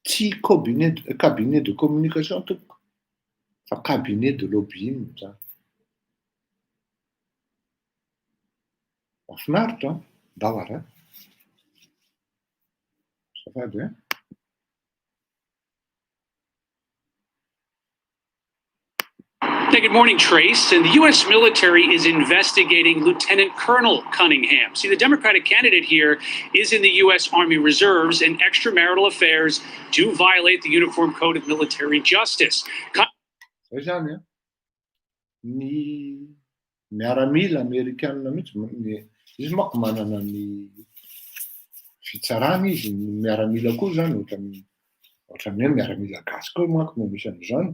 tsy cabinet de communication tompoko fa cabinet de lobbying zany. Mahafinaritra an, ndao ary an. Azafady an. Hey, good morning, Trace. And the U.S. military is investigating Lieutenant Colonel Cunningham. See, the Democratic candidate here is in the U.S. Army Reserves, and extramarital affairs do violate the Uniform Code of Military Justice. Zay zany a, ny miaramila amerikanina mihitsy, ny izy manko manana ny fitsarana izy, ny miaramila koa zany ohatran'ny ohatran'ny hoe miaramila gasy koa manko no misy an'izany,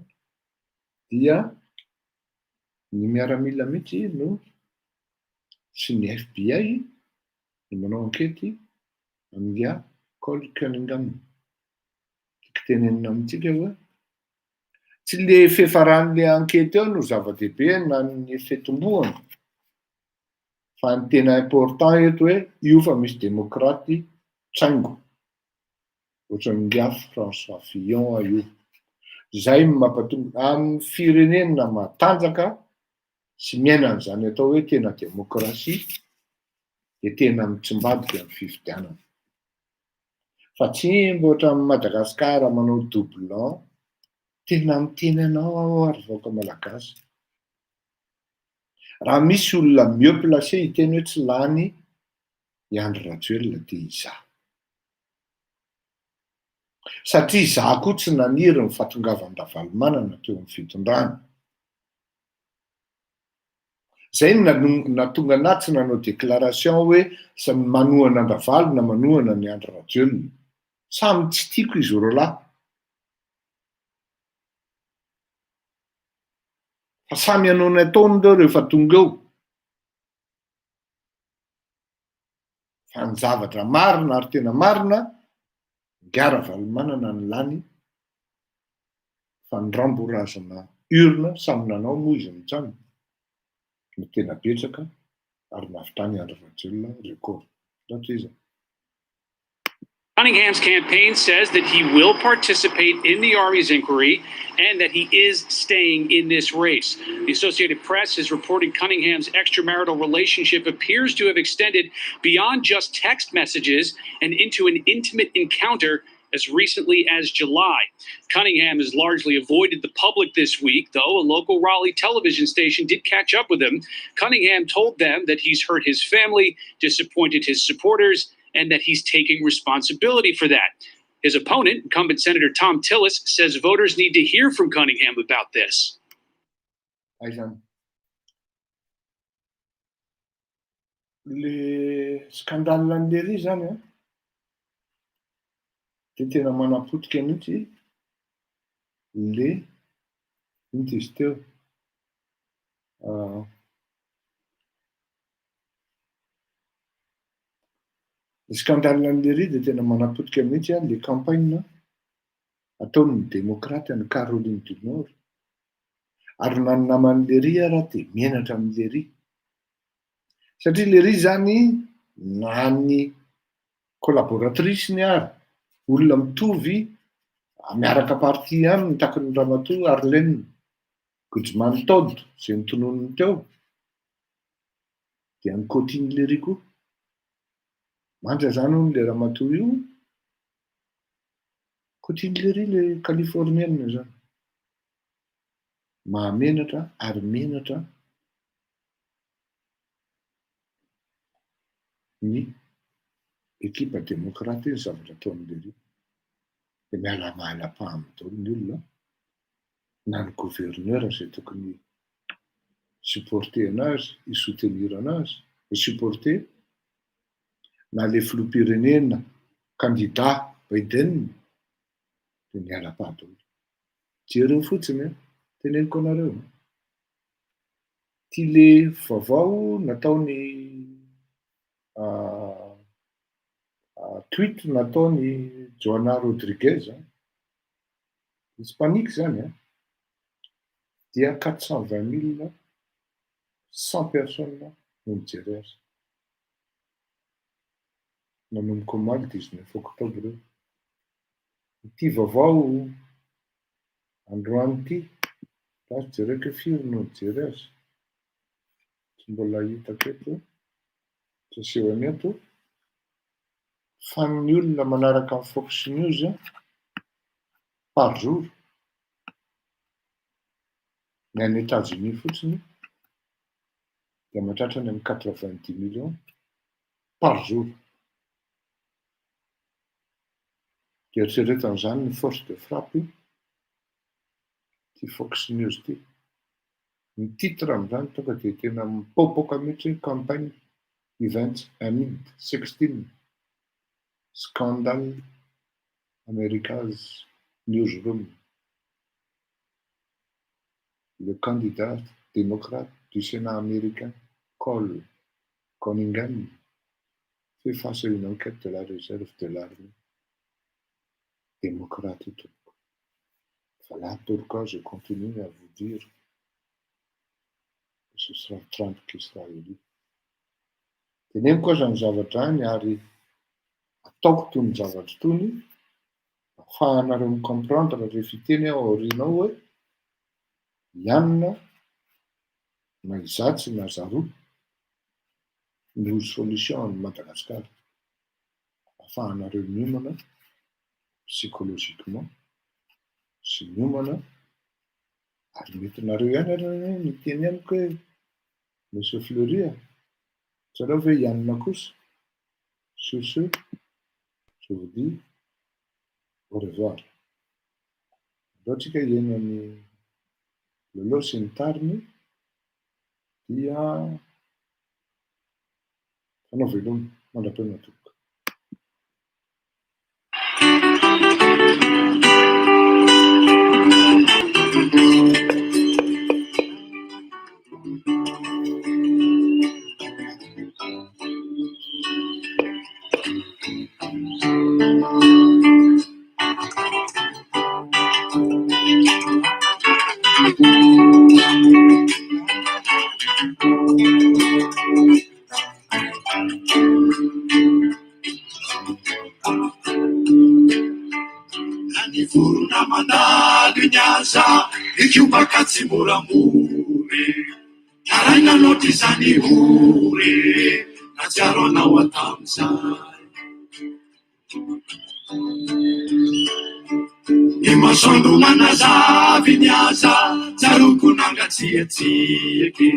dia ny miaramila mihitsy no sy ny FBI no manao ankety amin'ingahy Cole Cunningham. Tiako tenenina amintsika hoe tsy le fiafaran'le ankety eo no zava-dehibe na ny fitomboana, fa ny tena important eto hoe io fa misy demokraty traingo ohatran'ingahy François Fillon io. Zay no mampatonga amin'ny firenena matanjaka sy miaina an'izany atao hoe tena demokrasia de tena mitsimbadika ny fifidianana. Fa tsy mba ohatran'i Madagasikara manao doublon, tena miteny anao aho ary vahoaka malagasy. Raha misy olona mieux placé hiteny hoe tsy lany i Andry Rajoelina dia izaho. Satria izaho koa tsy naniry ny fahatongavan-dRavalomanana teo amin'ny fitondrana. Zay no nahatonga anahy tsy nanao déclaration hoe manohana an-dRavalo na manohana an'i Andry Rajoelina. Samy tsy tiako izy roalahy. Fa samy hanao ny ataony ireo rehefa tonga eo. Fa ny zavatra marina ary tena marina, Ingahy Ravalomanana no lany fa ny ramborazana urne samy nanao moa izy mitsam no tena betsaka ary nahavitany Andry Rajoelina record. Zany iza. Cunningham's campaign says that he will participate in the Army's inquiry and that he is staying in this race. The Associated Press has reported Cunningham's extramarital relationship appears to have extended beyond just text messages and into an intimate encounter as recently as July. Cunningham has largely avoided the public this week, though a local Raleigh television station did catch up with him. Cunningham told them that he's hurt his family, disappointed his supporters, and that he's taking responsibility for that. His opponent, incumbent Senator Thom Tillis, says voters need to hear from Cunningham about this. Aiza le scandale an'i zany a de tena manapotika mihitsy le ino izy teo le scandale an'i de tena manapotika mihitsy a le campagne ataon'ny démocrate any Caroline du Nord ary na ny naman'i Lery ara de menatra amin'i Lery satria Lery zany na ny collaboratrice-ny ary olona mitovy miaraka parti aminy tahaka ny ramatoa Arlene Guzman Todd zay notononiny teo dia ny côté-ny Lery koa manja zany hono le ramatoa io côté-ny Lery le californienne zany mahamenatra ary menatra ny ekipa demokraty ny zavatra ataon'ny Lery de miala mahala-pahamy daholo ny olona na ny gouverneur zay tokony supporter anazy hi-soutenir anazy hi-supporter na le filoham-pirenena candidat Biden de miala pa daholo jereo fotsiny a teneniko anareo ty le vaovao nataony tweet nataony Joana Rodriguez hispanique zany a dia 420 100 personnes no mijery azy nanomboka omaly 19 octobre io ity vaovao androany ity azo jereko hoe firy no mijery azy tsy mbola hitako eto tsy asehony eto fa ny olona manaraka amin'ny Fox News par jour. Ny any Etats-Unis fotsiny dia mahatratra any amin'ny 90 millions par jour. Dia eritrereto an'izany ny force de frappe ity Fox News ity. Ny titre amin'izany tonga dia tena mipoapoaka mihitsy hoe campaign events amid 16 scandal America's newsroom. Le candidat démocrate du Sénat américain Cole Cunningham fait face à une enquête de la réserve de l'armée démocrate tompoko. Voilà pourquoi je continue à vous dire que ce sera Trump qui sera élu. Teneniko aza ny zavatra any ary ataoko toy ny zavatra itony ahafahanareo mi-comprendre rehefa hiteny aho aoriana ao hoe ianona na izatsy na zaroa no solution any Madagasikara ahafahanareo miomana psychologiquement sy miomana ary mety nareo ihany ary miteny amiko hoe monsieur Fleury a, tsy aleo ve hianina kosa? Sur ce, je vous dis au revoir. Andao tsika hiaino any Lolo sy ny tariny dia fanao veloma mandra-pihaona tompoko. Ny vorona mandalo iny aza Hikobaka tsy moramora e Taraina loatra izany ory e Nahatsiaro anao aho tamin'izay Ny masoandro manazava iny aza Tsaroako nangatsiatsiaka e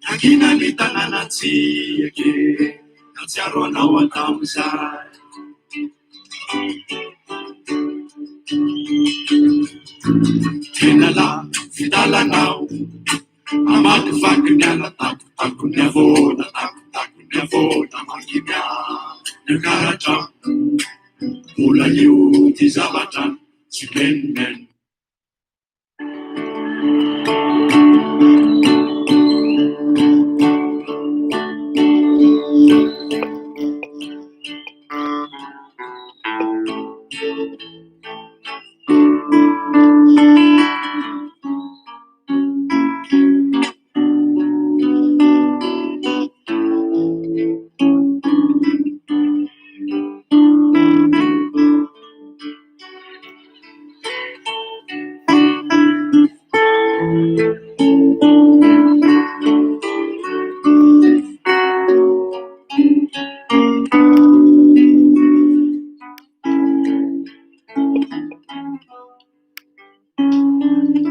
Nangina ny tanàna tsiaka e Nahatsiaro anao aho tamin'izay Tena lavi-dalanao Hamakivaky ny ala Takotako ny havoana Takotako ny havoana Mangina ny ankaratra Mbola hioty zavatra Tsy menomenona.